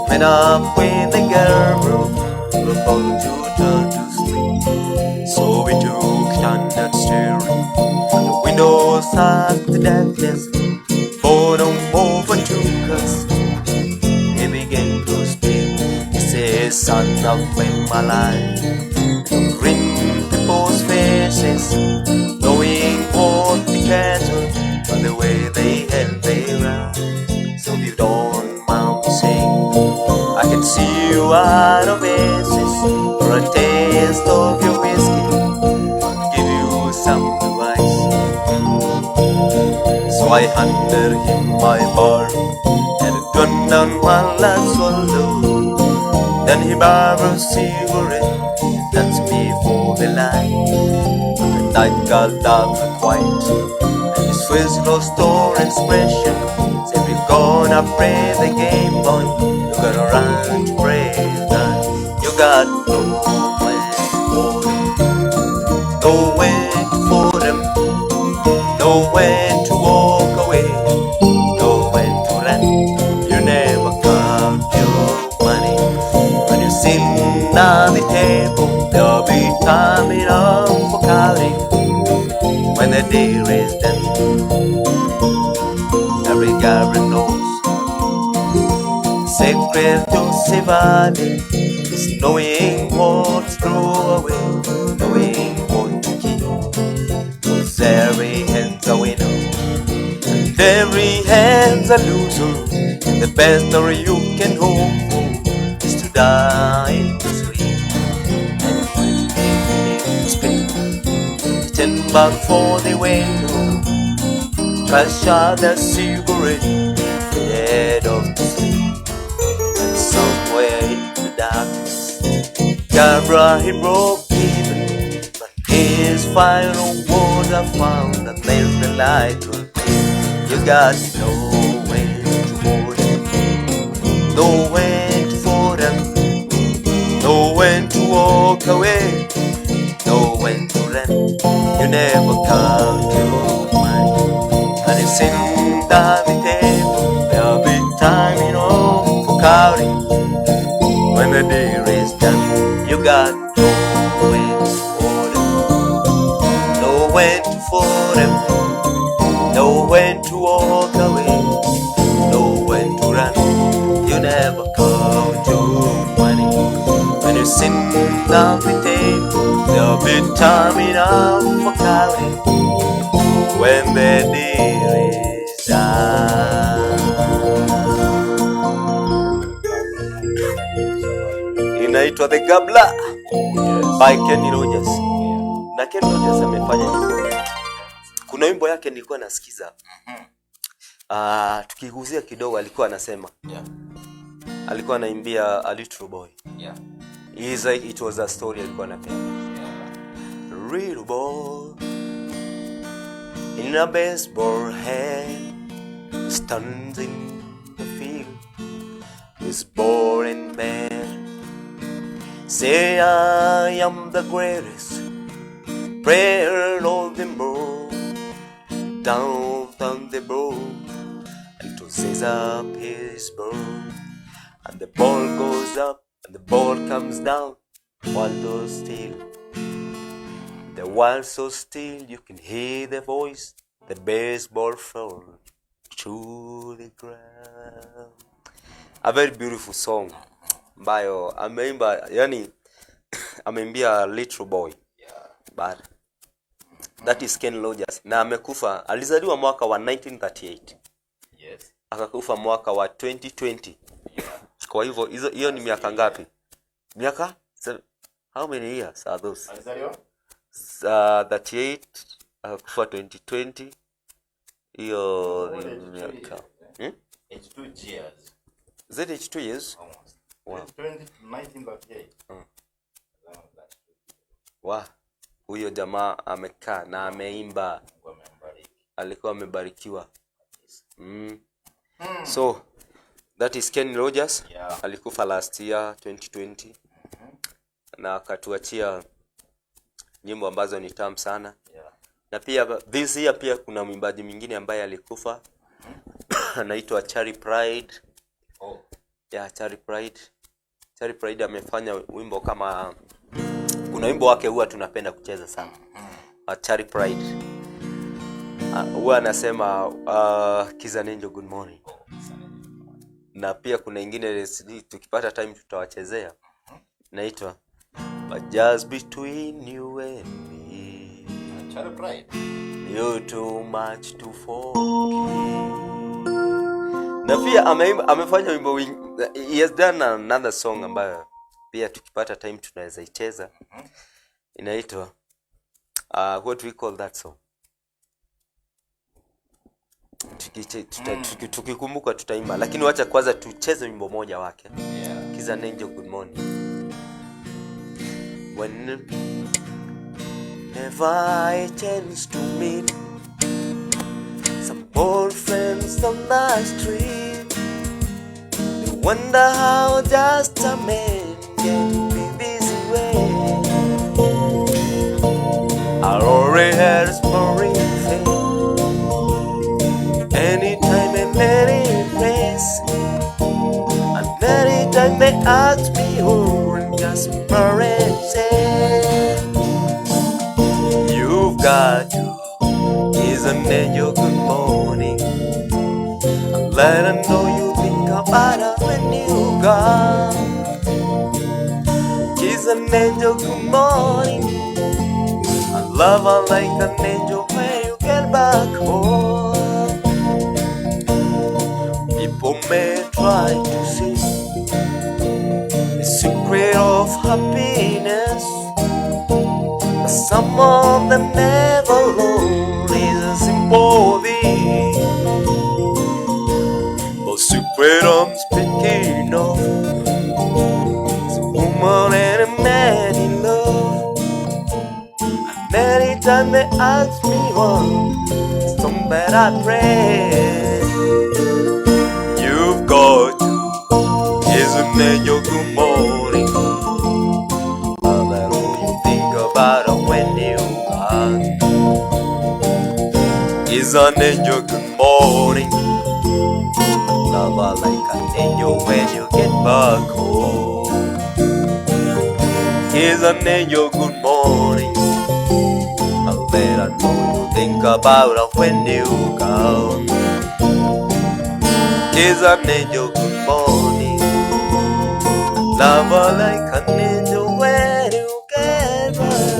[SPEAKER 1] met up with the girl, about to turn to sleep. So we took turns staring at the windows at the darkness. Boredom overtook us. He began to speak. He says, son, I've spent my life reading people's faces, knowing what they can do by the way they held their eyes. So if you don't mind me saying, I can see you out of basis for a taste of your whiskey. I'll give you some advice. So I handed him my bar and gunned down one last swallow. Then he borrowed a cigarette and thanked me for the light. The night got dark and quiet, and His face lost all expression. Say we're gonna play the game, boy. You gotta run to play that. You got nowhere for them, nowhere for them, nowhere to walk away, nowhere to run. You never count your money. When you sit at the table, there'll be time enough for counting. When the deal is done, every guy knows. Secret to surviving is knowing what to throw away, knowing what to keep. 'Cause every hand's a winner, and every hand's a loser. And the best story you can hope for is to die in your sleep. And when you spin, turn back for the window, trash out the cigarette, head off to sleep. And somewhere in the darkness, Gabra he broke even, but his final words I found that there's the light will be. You got nowhere to hold them, nowhere to for them, nowhere to walk away, nowhere to run. You never count your money. And it's in the table, there'll be time enough for counting. When the day is done, you got nowhere to for them, nowhere to for them, nowhere to walk away, nowhere to run. You never count your money. When you sit down the table, there'll be time enough for counting. When the deal is done. Inaitwa The Gambler by Kenny Rogers. Na Kenny Rogers amefanya nyimbo. Kuna wimbo yake nilikuwa nasikiza. Ah, tukiguzia kidogo alikuwa anasema alikuwa anaimbia a little boy. He's like, it was a story alikuwa anapenda. Little boy in a baseball hat stands in the field, this ball and bat. Say I am the greatest player of them all. Down down the ball and tosses up his ball, and the ball goes up and the ball comes down. While still, the world so still you can hear the voice, the baseball fall to the ground. A very beautiful song ambayo ameimba, yani ameimbia little boy. But that is Ken Rogers na amekufa, alizaliwa mwaka wa 1938 akakufa mwaka wa 2020. Kwa hivyo hizo hiyo ni miaka ngapi? Miaka how many years are those?
[SPEAKER 2] Alizaliwa?
[SPEAKER 1] 38 akakufa 2020, hiyo ni miaka
[SPEAKER 2] 82 years.
[SPEAKER 1] Is it 82 years?
[SPEAKER 2] Almost.
[SPEAKER 1] Wow.
[SPEAKER 2] 20, 1938. Around that.
[SPEAKER 1] Wa huyo jamaa amekaa na ameimba,
[SPEAKER 2] Mungu amembariki.
[SPEAKER 1] Alikuwa amebarikiwa. So that is Ken Rogers. Alikufa last year 2020 na akatuachia nyimbo ambazo ni tamu sana. Na pia this year pia kuna mwimbaji mwingine ambaye alikufa, anaitwa Charlie Pride.
[SPEAKER 2] Oh.
[SPEAKER 1] Yeah, Charlie Pride. Charlie Pride amefanya wimbo kama, kuna wimbo wake huwa tunapenda kucheza sana. Charlie Pride huwa anasema Kiss an Angel Good Morning.
[SPEAKER 2] Oh, sana.
[SPEAKER 1] Na pia kuna ingine, sijui tukipata time tutawachezea, inaitwa But Just Between You and Me.
[SPEAKER 2] Charlie Pride.
[SPEAKER 1] You're too much to forgive. Na pia amefanya wimbo he has done another song ambayo pia tukipata time tunaweza icheza, inaitwa what we call that song. Tukikumbuka tutaimba, lakini wacha kwanza tucheze wimbo moja wake. Kiss an Angel Good Morning. Whenever I chance to meet friends on the street, they wonder how just a man can be this way. I already had a smiling face anytime and any place. And anytime they ask me who, I'm just smiling say, you've got to kiss an angel good morning and let her know you think about her when you gone. Kiss an angel good morning and love her like an angel when you get back home. People may try to see the secret of happiness, but some of them never learn is a simple thing. The secret I'm speaking of is a woman and a man in love. And anytime they ask me one song that I pray, you've got to kiss an angel good morning. That all you think about her when you gone. Kiss an angel good morning. Love her like an angel when you get back home. Kiss an angel good morning. I'll let her know you think about her when you gone. Kiss an angel good morning. Love her like an angel when you get back.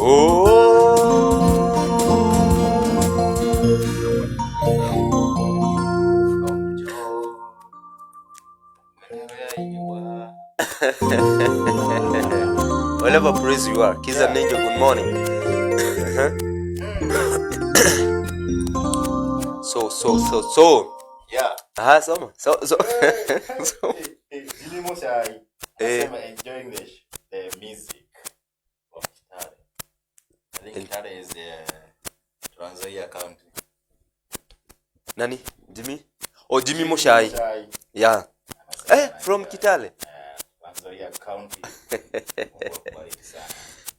[SPEAKER 1] Oh.
[SPEAKER 2] From Joe. Whenever you are.
[SPEAKER 1] Wherever place you are, kiss an angel good morning. So.
[SPEAKER 2] Yeah.
[SPEAKER 1] Aha, soma. So. So.
[SPEAKER 2] Jimmy Moshai
[SPEAKER 1] Eh.
[SPEAKER 2] anasema enjoying the music of Kitale. I think Kitale is the Trans Nzoia County.
[SPEAKER 1] Nani? Jimmy? Oh, Jimmy Moshai.
[SPEAKER 2] Moshai
[SPEAKER 1] Yeah.
[SPEAKER 2] anasema
[SPEAKER 1] Eh, from
[SPEAKER 2] anaenjoy,
[SPEAKER 1] Kitale.
[SPEAKER 2] Trans Nzoia County. Mungu akubariki sana.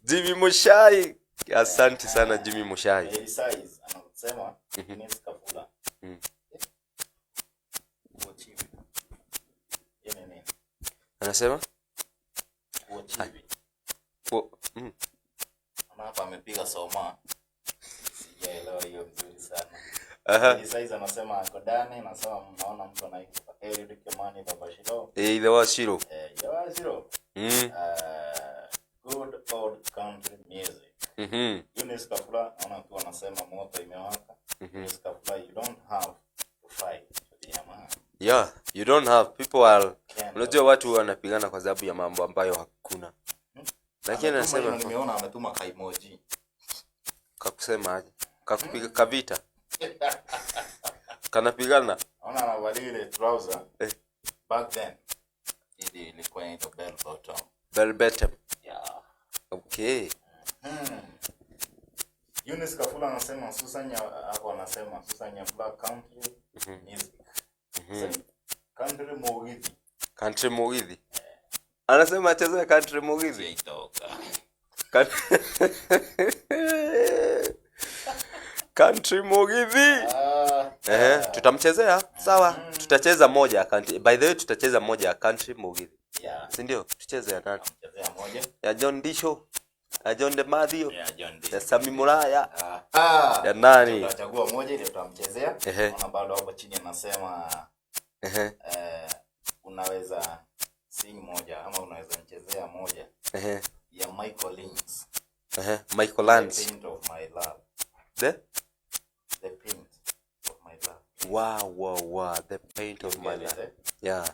[SPEAKER 1] Jimmy Moshai. Asante sana, Jimmy Moshai.
[SPEAKER 2] Mary Size anasema Ines Kafula. Kuochivi. Hiyo ni nini?
[SPEAKER 1] Anasema?
[SPEAKER 2] Kuochivi. Naona hapa amepiga soma. Sijaelewa hiyo vizuri sana. Mary Size anasema ako ndani, anasema mnaona mtu anaitwa Eliud Kimani Baba Shiro.
[SPEAKER 1] Eh, the Washiro.
[SPEAKER 2] Eh, Yawashiro. Good old country music. Eunice Kafula naona akiwa anasema moto imewaka. Eunice Kafula, you don't have to fight to be a man.
[SPEAKER 1] Yeah, you don't have people are
[SPEAKER 2] Can
[SPEAKER 1] unajua watu wanapigana kwa sababu ya mambo ambayo hakuna. Lakini
[SPEAKER 2] Ametuma
[SPEAKER 1] anasema
[SPEAKER 2] hiyo, nimeona ametuma kaemoji.
[SPEAKER 1] Kakusema aje? Kakupiga kavita. Kanapigana.
[SPEAKER 2] Naona anavalia ile trouser.
[SPEAKER 1] Eh.
[SPEAKER 2] Back then ili ilikuwa inaitwa bell bottom.
[SPEAKER 1] Bell bottom.
[SPEAKER 2] Yeah.
[SPEAKER 1] Okay.
[SPEAKER 2] Eunice Kafula anasema Susan hapo anasema Susan Nyabula country music. Sasa, country Mugithi.
[SPEAKER 1] Country Mugithi. Anasema acheze country Mugithi.
[SPEAKER 2] Sijaitoka.
[SPEAKER 1] Country Mugithi.
[SPEAKER 2] Ah,
[SPEAKER 1] Eh, tutamchezea. Sawa. Tutacheza moja ya country. By the way, tutacheza moja ya country Mugithi.
[SPEAKER 2] Yeah.
[SPEAKER 1] Si ndio? Tucheze ya nani?
[SPEAKER 2] Tamchezea moja.
[SPEAKER 1] Ya John Disho. Ya John De Mathio.
[SPEAKER 2] Ya John D.
[SPEAKER 1] Ya Sami Muraya.
[SPEAKER 2] Ah.
[SPEAKER 1] Ya nani?
[SPEAKER 2] Tutachagua moja ile tutamchezea.
[SPEAKER 1] Ehe.
[SPEAKER 2] Naona bado hapo chini anasema unaweza sing moja ama unaweza mchezea moja ya Michael Lynch.
[SPEAKER 1] Michael
[SPEAKER 2] The
[SPEAKER 1] Lance.
[SPEAKER 2] Paint of My Love.
[SPEAKER 1] The?
[SPEAKER 2] The Paint of My Love.
[SPEAKER 1] Wow. The Paint of My
[SPEAKER 2] Get it,
[SPEAKER 1] Love.
[SPEAKER 2] eh?
[SPEAKER 1] Yeah.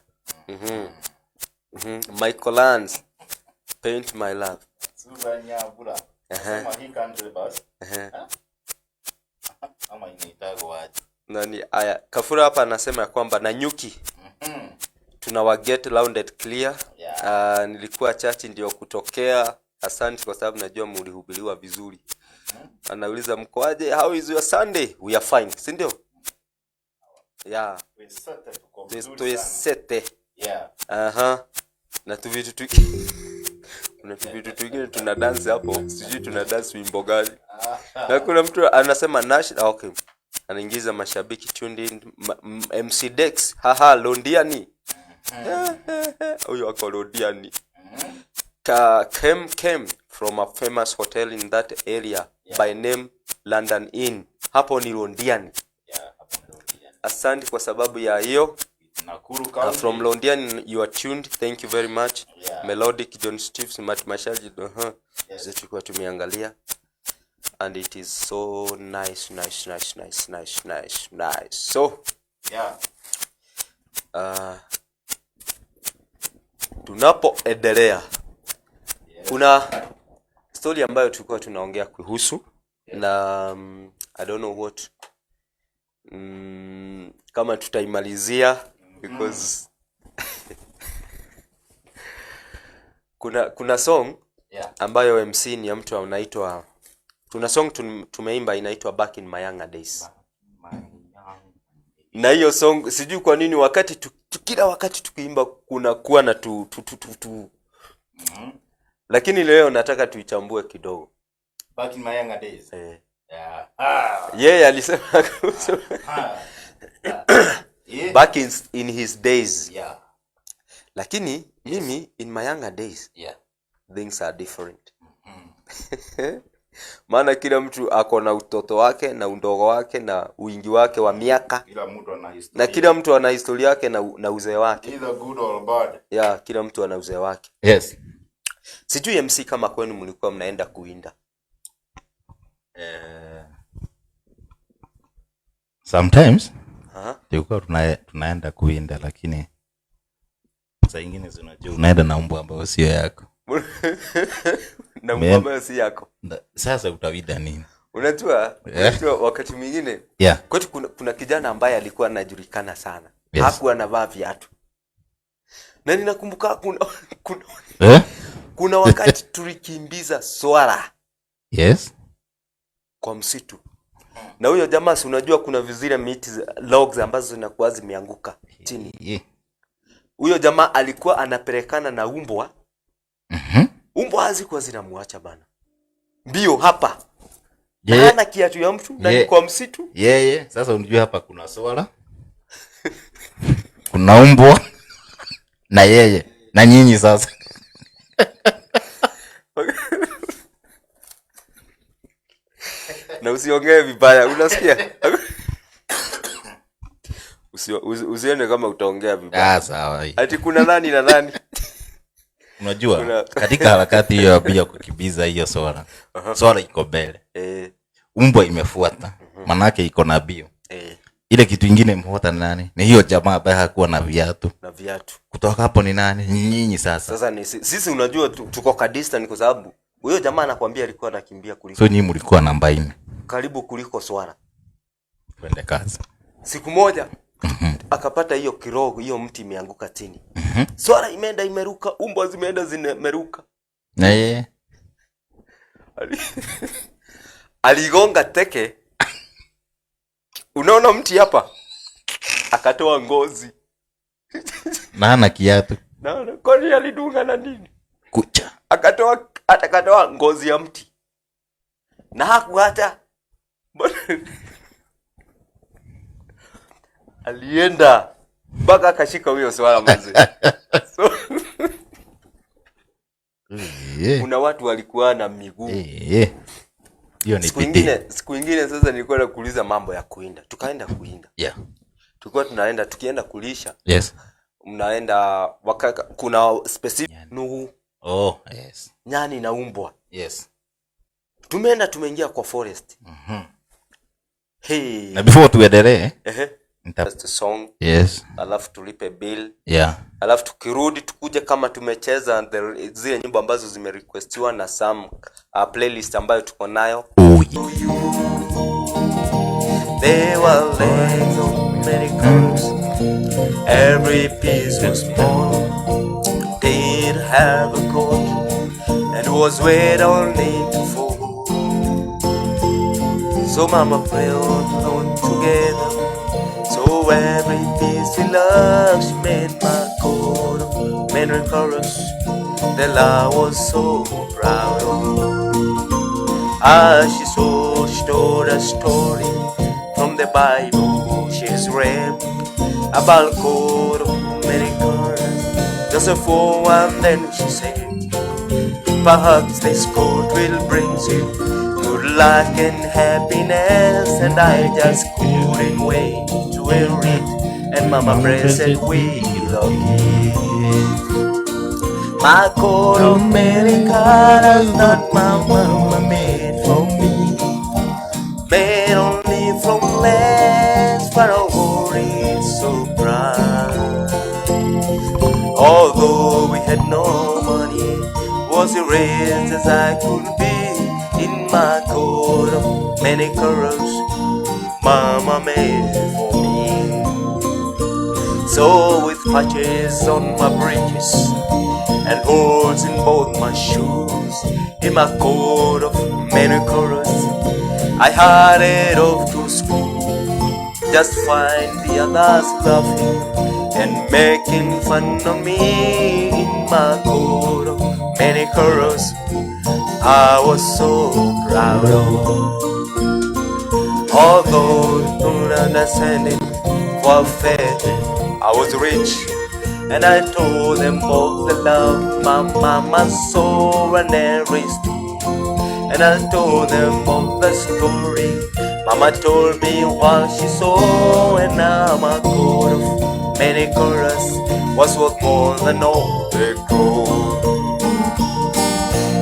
[SPEAKER 1] Michael Lance. Paint My Love.
[SPEAKER 2] Susan Nyabura. Anasema hii country bus. Ama inaitagwa aje?
[SPEAKER 1] Nani aya Kafura hapa anasema ya kwamba Nanyuki tunawa get loud and clear.
[SPEAKER 2] Yeah.
[SPEAKER 1] Nilikuwa church ndio kutokea. Asante kwa sababu najua mlihubiriwa vizuri. Anauliza mkoaje? How is your Sunday? We are fine, si ndio? Yeah,
[SPEAKER 2] Tuesete tuko vizuri sana.
[SPEAKER 1] tuesete.
[SPEAKER 2] Yeah.
[SPEAKER 1] Aha. Na tuvitu tu kuna tuvitu twingine tuna dance hapo, sijui tuna dance wimbo gani. Na kuna mtu anasema Nash, ah, okay. Anaingiza mashabiki tuned in MC Dex, haha, Londiani. Huyo ako Londiani. Came from a famous hotel in that area by name London Inn. Hapo ni Londiani.
[SPEAKER 2] Yeah, hapo ndio Londiani.
[SPEAKER 1] Asante kwa sababu ya hiyo.
[SPEAKER 2] Nakuru County.
[SPEAKER 1] From Londiani you are tuned. Thank you very much.
[SPEAKER 2] Yeah.
[SPEAKER 1] Melodic John Steves Matt Mashaji.
[SPEAKER 2] Yes.
[SPEAKER 1] Zote tulikuwa tumeangalia and it is so nice nice nice nice nice nice nice. So
[SPEAKER 2] Yeah.
[SPEAKER 1] tunapoendelea
[SPEAKER 2] Yes.
[SPEAKER 1] kuna story ambayo tulikuwa tunaongea kuhusu na I don't know what kama tutaimalizia because kuna song ambayo MC ni ya mtu anaitwa, tuna song tumeimba inaitwa Back in My Younger Days.
[SPEAKER 2] My young.
[SPEAKER 1] Na hiyo song sijui kwa nini wakati kila wakati tukiimba kuna kuwa na tu, tu, tu, tu, tu. Lakini leo nataka tuichambue kidogo.
[SPEAKER 2] Back in my younger days.
[SPEAKER 1] Eh.
[SPEAKER 2] Yeah. Ah.
[SPEAKER 1] Yeye alisema kuhusu
[SPEAKER 2] Ah. Yeah.
[SPEAKER 1] back in his days.
[SPEAKER 2] Yeah.
[SPEAKER 1] Lakini mimi in my younger days things are different. Maana kila mtu ako na utoto wake na undogo wake na wingi wake wa miaka.
[SPEAKER 2] Kila mtu ana historia.
[SPEAKER 1] Na kila mtu ana historia yake na uzee wake.
[SPEAKER 2] Either good or bad.
[SPEAKER 1] Yeah, kila mtu ana uzee wake.
[SPEAKER 2] Yes.
[SPEAKER 1] Sijui MC kama kwenu mlikuwa mnaenda kuinda.
[SPEAKER 2] Sometimes
[SPEAKER 1] Aha.
[SPEAKER 2] tulikuwa tunaenda kuinda, lakini saa ingine unajua unaenda na mbwa ambayo sio yako.
[SPEAKER 1] Na mbwa ambayo si yako.
[SPEAKER 2] Sasa utawinda nini?
[SPEAKER 1] Unajua, unajua wakati mwingine kwetu kuna kijana ambaye alikuwa anajulikana sana.
[SPEAKER 2] Yes.
[SPEAKER 1] Hakuwa anavaa viatu. Na ninakumbuka
[SPEAKER 2] Eh?
[SPEAKER 1] kuna wakati tulikimbiza swala
[SPEAKER 2] Yes.
[SPEAKER 1] kwa msitu. Na huyo jamaa si unajua kuna vizile miti logs ambazo zinakuwa zimeanguka chini.
[SPEAKER 2] Yeah.
[SPEAKER 1] Huyo jamaa alikuwa anapelekana na umbwa. Umbwa hazikuwa zinamuacha bana. Mbio hapa.
[SPEAKER 2] Yeah.
[SPEAKER 1] Hana kiatu ya mtu na ni
[SPEAKER 2] Yeah.
[SPEAKER 1] kwa msitu.
[SPEAKER 2] Yeah. Sasa unajua hapa kuna swala. Kuna umbwa na yeye na nyinyi sasa.
[SPEAKER 1] Na usiongee vibaya, unasikia? Usiende kama utaongea vibaya.
[SPEAKER 2] Ah, sawa.
[SPEAKER 1] Ati kuna nani na nani?
[SPEAKER 2] Unajua katika harakati hiyo ya kukimbiza hiyo swala. Swala iko mbele. Umbwa imefuata. Manake iko na bio. Ile kitu ingine imefuata ni nani? Ni hiyo jamaa ambaye hakuwa na viatu.
[SPEAKER 1] Na viatu.
[SPEAKER 2] Kutoka hapo ni nani? Nyinyi sasa.
[SPEAKER 1] Sasa ni sisi unajua tuko ka distance kwa sababu huyo jamaa anakuambia alikuwa anakimbia kuliko.
[SPEAKER 2] So nyinyi mlikuwa namba 4.
[SPEAKER 1] Karibu kuliko swala.
[SPEAKER 2] Twende kazi.
[SPEAKER 1] Siku moja akapata hiyo kirogo, hiyo mti imeanguka chini. Swala imeenda imeruka, umbwa zimeenda zimeruka.
[SPEAKER 2] Na yeye
[SPEAKER 1] Aligonga teke. Unaona mti hapa? Akatoa ngozi.
[SPEAKER 2] Na ana kiatu.
[SPEAKER 1] Naona kwani alidunga na nini?
[SPEAKER 2] Kucha.
[SPEAKER 1] Akatoa ngozi ya mti. Na hakuacha. Alienda mpaka akashika huyo swala mzee. So, kuna watu walikuwa na miguu.
[SPEAKER 2] Hiyo ni
[SPEAKER 1] Siku
[SPEAKER 2] bidii.
[SPEAKER 1] ingine sasa nilikuwa nakuuliza mambo ya kuinda. Tukaenda kuinda. Tulikuwa tunaenda tukienda kulisha. Mnaenda kuna specific
[SPEAKER 2] Nyani.
[SPEAKER 1] Nuhu.
[SPEAKER 2] Oh, yes.
[SPEAKER 1] Nyani na umbwa. Tumeenda tumeingia kwa forest. Hey.
[SPEAKER 2] Na before tuendelee,
[SPEAKER 1] Just a song.
[SPEAKER 2] Yes.
[SPEAKER 1] Alafu tulipe bill.
[SPEAKER 2] Yeah.
[SPEAKER 1] Alafu tukirudi tukuje kama tumecheza zile nyimbo ambazo zimerequestiwa na some playlist ambayo tuko nayo.
[SPEAKER 2] Oh, yeah.
[SPEAKER 1] They were legs of miracles. Every piece was small. Did have a coat and was weighed only to fall. So mama prayed on together. So every piece we love, she made my coat of many colors that I was so proud of. As she saw, she told a story from the Bible. She's read about coat of many colors. Just for one, then she said, perhaps this coat will bring you good luck and happiness. And I just couldn't wait to wear it. And mama pressed it with a kiss. My coat of many colors that my mama made for me, made only from lace, but I wore it so proud. Although we had no money, was rich as I could be in my coat of many colors mama made for me. So with patches on my breeches and holes in both my shoes, in my coat of many colors, I hurried off to school. Just find the others laughing and making fun of me in my coat of many colors. I was so proud of. Although don't understand it for faith, I was rich, and I told them of the love my mama saw and every stitch. And I told them of the story mama told me while she saw, and now my coat of many colors was worth more than all the gold.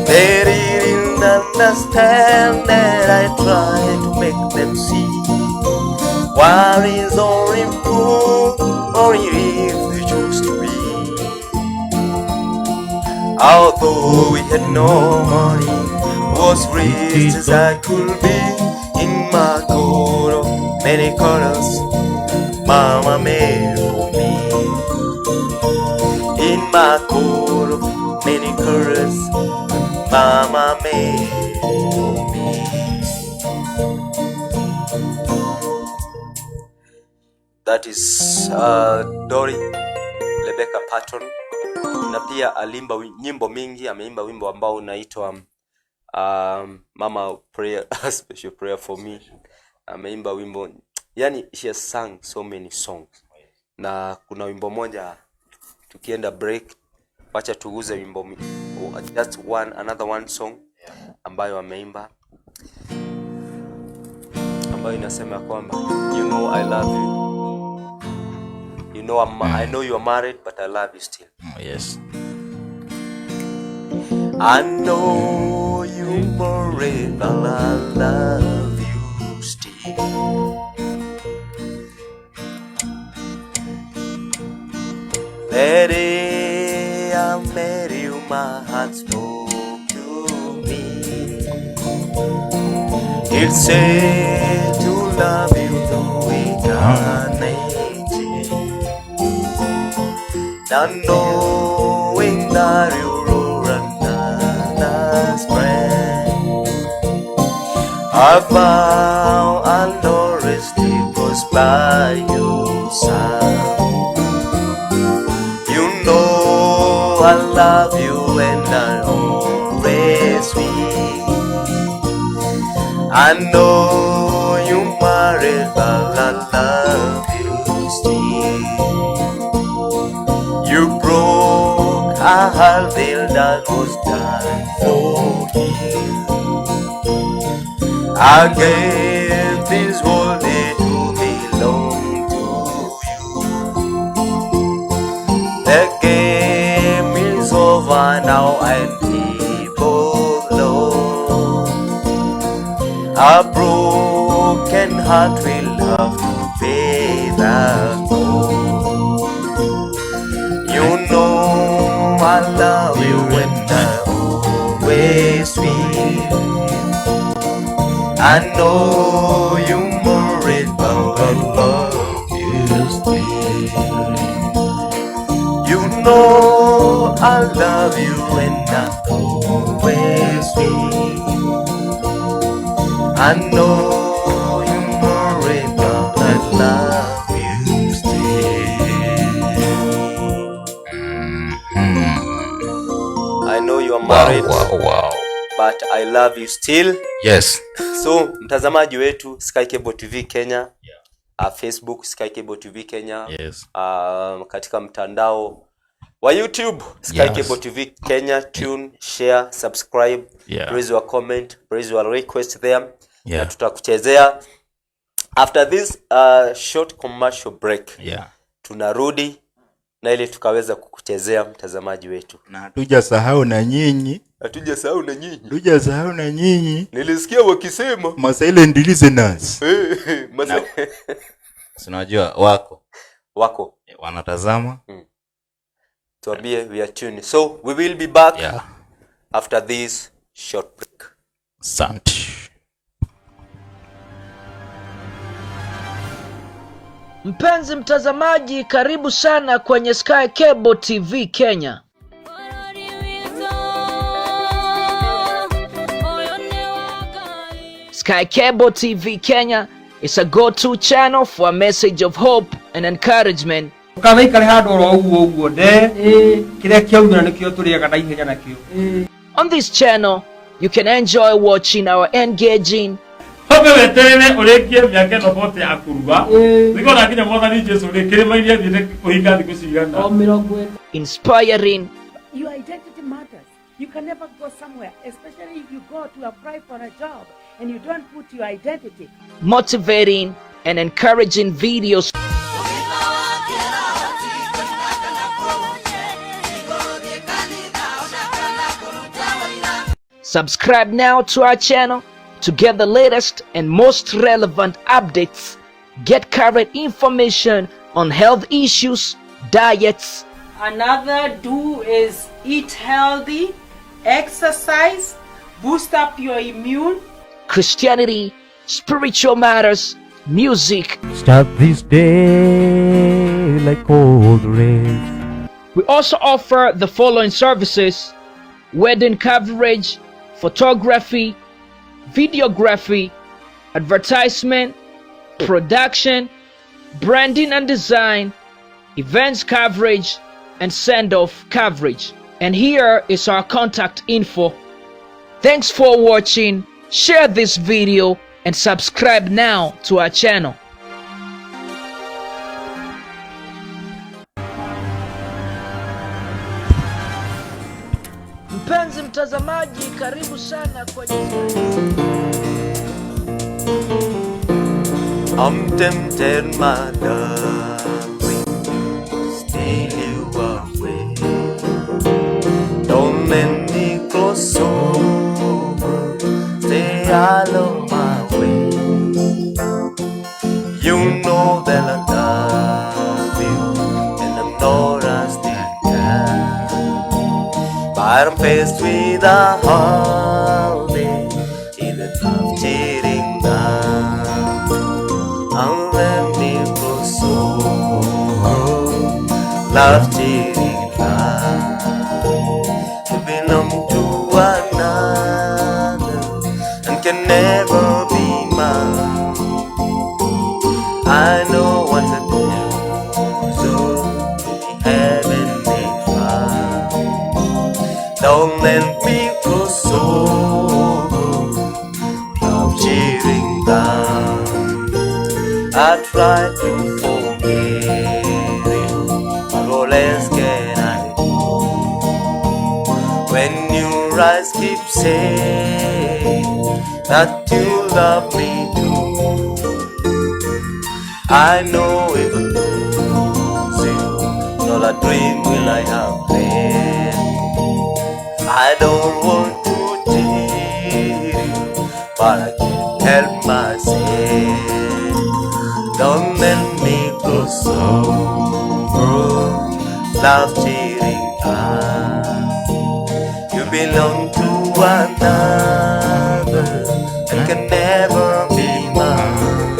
[SPEAKER 1] They didn't understand that I tried to make them see what is only poor, only if they choose to be. Although we had no money, was rich as I could be in my coat of many colors mama made for me. In my coat of many colors mama made for me. That is Dori Rebecca Patton, na pia alimba nyimbo mingi. Ameimba wimbo ambao unaitwa Mama Prayer, Special Prayer for Me. Ameimba wimbo, yani she has sung so many songs. Na kuna wimbo moja, tukienda break, wacha tuguze wimbo just one, another one song ambayo ameimba, ambayo inasema kwamba you know I love you. You know I know you are married, but I love you still.
[SPEAKER 2] Yes.
[SPEAKER 1] I know you married, but I love you still. The day I met you, my heart spoke to me. It said to love you through eternity. Not knowing that you're another's friend, I vow I'll always stay close by your side. You know I love you and I always will. I know you married, but I love you still. You broke a heart that was done for you. I gave this world to belong to you. The game is over now and people know. A broken heart will have to pay the toll. You know I love you and I always will. I know you married, but I love you still. You know I love you and I always will. I know I'm married,
[SPEAKER 2] Wow.
[SPEAKER 1] but I love you still.
[SPEAKER 2] Yes.
[SPEAKER 1] So mtazamaji wetu Sky Cable TV Kenya, Facebook Sky Cable TV Kenya,
[SPEAKER 2] Yes.
[SPEAKER 1] katika mtandao wa YouTube Sky Cable TV Kenya, tune, share, subscribe, raise your comment, raise your request there. Na tutakuchezea after this short commercial break. Tunarudi na ili tukaweza kukuchezea mtazamaji wetu.
[SPEAKER 2] Na hatujasahau na nyinyi.
[SPEAKER 1] Hatujasahau na nyinyi.
[SPEAKER 2] Hatujasahau na nyinyi.
[SPEAKER 1] Nilisikia wakisema
[SPEAKER 2] Ma silent listeners. Si unajua wako.
[SPEAKER 1] Wako.
[SPEAKER 2] Wanatazama.
[SPEAKER 1] Tuambie we are tuned. So we will be back after this short break.
[SPEAKER 2] Asante.
[SPEAKER 3] Mpenzi mtazamaji, karibu sana kwenye Sky Cable TV Kenya. Sky Cable TV Kenya is a go-to channel for a message of hope and encouragement.
[SPEAKER 4] Ukanaikare handũ oro ũguo ũguo nde kĩrĩa kĩaumĩra nĩkĩo tũrĩaga na ihenya nakĩo.
[SPEAKER 3] On this channel, you can enjoy watching our engaging
[SPEAKER 5] Hombe weterere ũrĩkie mĩaka ĩno bote ya kũrua nĩkona nginya mwathani Jesũ rĩ kĩrĩma-inĩ athiĩte kũhinga thikũ cigana.
[SPEAKER 3] Inspiring,
[SPEAKER 6] Your identity matters. You can never go somewhere, especially if you go to apply for a job and you don't put your identity.
[SPEAKER 3] Motivating, and encouraging videos. Subscribe now to our channel to get the latest and most relevant updates. Get current information on health issues, diets.
[SPEAKER 7] Another do is eat healthy, exercise, boost up your immune.
[SPEAKER 3] Christianity, spiritual matters, music.
[SPEAKER 8] Start this day like all the rest.
[SPEAKER 3] We also offer the following services: wedding coverage, photography, videography, advertisement, production, branding and design, events coverage, and send-off coverage. And here is our contact info. Thanks for watching. Share this video and subscribe now to our channel. Mpenzi mtazamaji, karibu sana kwenye
[SPEAKER 1] I'm tempted, my darling, to steal you away. Don't let me cross over, stay out of my way. You know that I love you, and I'm not a sticker. But I'm faced with a holiday in a tough cheating night. And let me cross over, love cheating night. You belong to another and can never be mine. I know what's a so heavenly fire. Don't let me cross over, love cheating down. I try to forget it, but what else can I do? When your eyes keep saying that you love me too, I know if I lose you, not a dream will I have left. I don't want to cheat you, but I can't help myself. Don't let me cross over, love cheating time. You belong to another and can never be mine.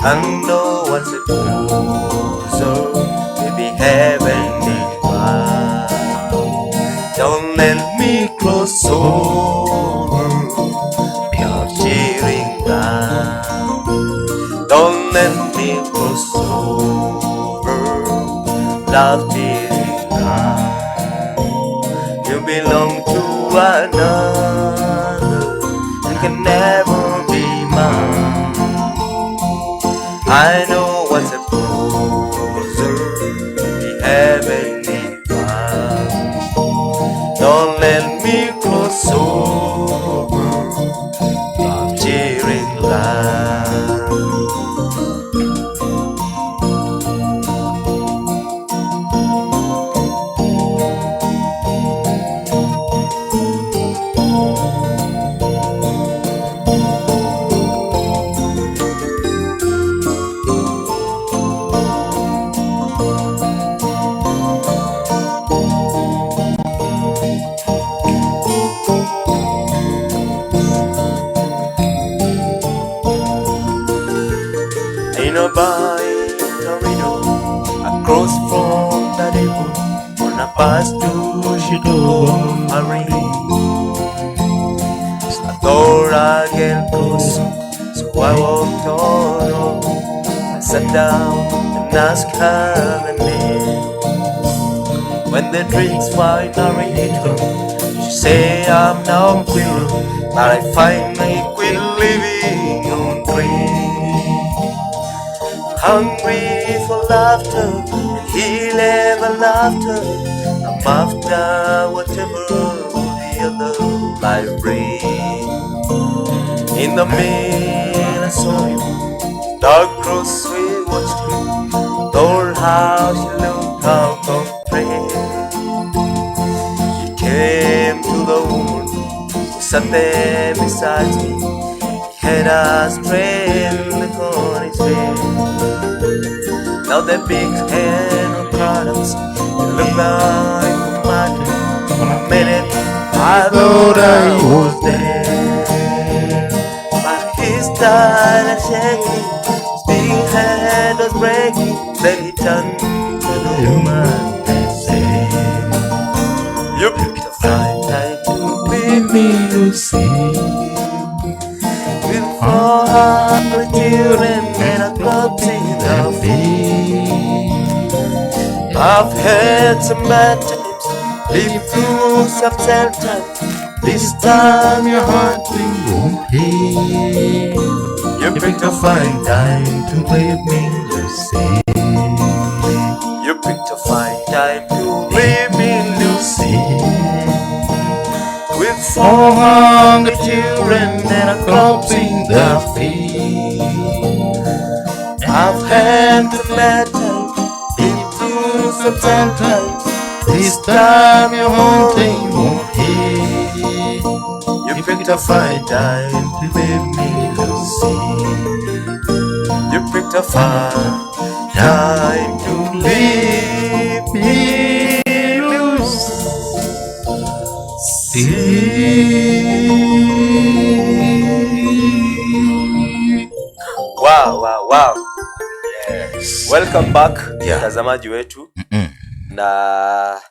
[SPEAKER 1] I know what's a closer, maybe heavenly fire. Don't let me cross over, pure cheering down. Don't let me cross over, love cheering down. You belong to another and can never be mine. I know what's a closer the heavenly path. Don't let me cross over the line. In a by corridor, across from the river, on a pass to she took off her ring. I thought I'd get close, so I walked on over. I sat down and asked her the name. When the drinks finally hit her, she said, I'm now queer, but I finally quit living on dreams. Hungry for laughter, and he never laughter. I'm after whatever the other life brings. In the mirror I saw him, dark cross we watched him. Told how she looked out of place. He came to the woman who sat there beside me. He had a strange look on his face. Now the big hand of products, it looked like a madman. For a minute, I thought I was dead. But his style and shaking, his big head was breaking. Then he turned to the woman and said, you picked a fine time to leave me, Lucy. With 400 children and a corpse in the field. I've had some bad times, lived through some sad times. This time your heart
[SPEAKER 2] won't heal.
[SPEAKER 1] You picked a fine time
[SPEAKER 2] to leave me, Lucy.
[SPEAKER 1] You picked a fine time to leave me, Lucy. With 400 children and a corpse in the field. I've had the bad times, been through some sad times.
[SPEAKER 2] This time your haunting won't heal.
[SPEAKER 1] You picked a fine time
[SPEAKER 2] to leave me, Lucy.
[SPEAKER 1] You picked a fine time to leave me, Lucy. Wow, wow, wow.
[SPEAKER 2] Yes.
[SPEAKER 1] Welcome back,
[SPEAKER 2] Yeah.
[SPEAKER 1] mtazamaji wetu. Na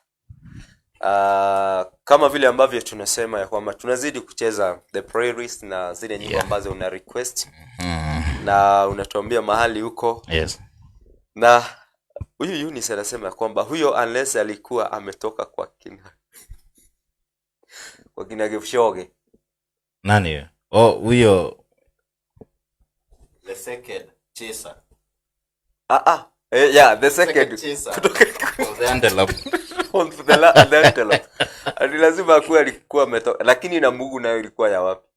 [SPEAKER 1] kama vile ambavyo tunasema ya kwamba tunazidi kucheza the playlist na zile nyimbo ambazo una request na unatuambia mahali huko.
[SPEAKER 2] Yes.
[SPEAKER 1] Na huyu Eunice anasema ya kwamba huyo unless alikuwa ametoka kwa kina Kipchoge.
[SPEAKER 2] Nani huyo? Oh, huyo the second chaser.
[SPEAKER 1] Yeah, the second
[SPEAKER 2] chaser. Of the antelope.
[SPEAKER 1] On the antelope. Ati lazima akuwe alikuwa ametoka, lakini na Mungu nayo ilikuwa ya wapi?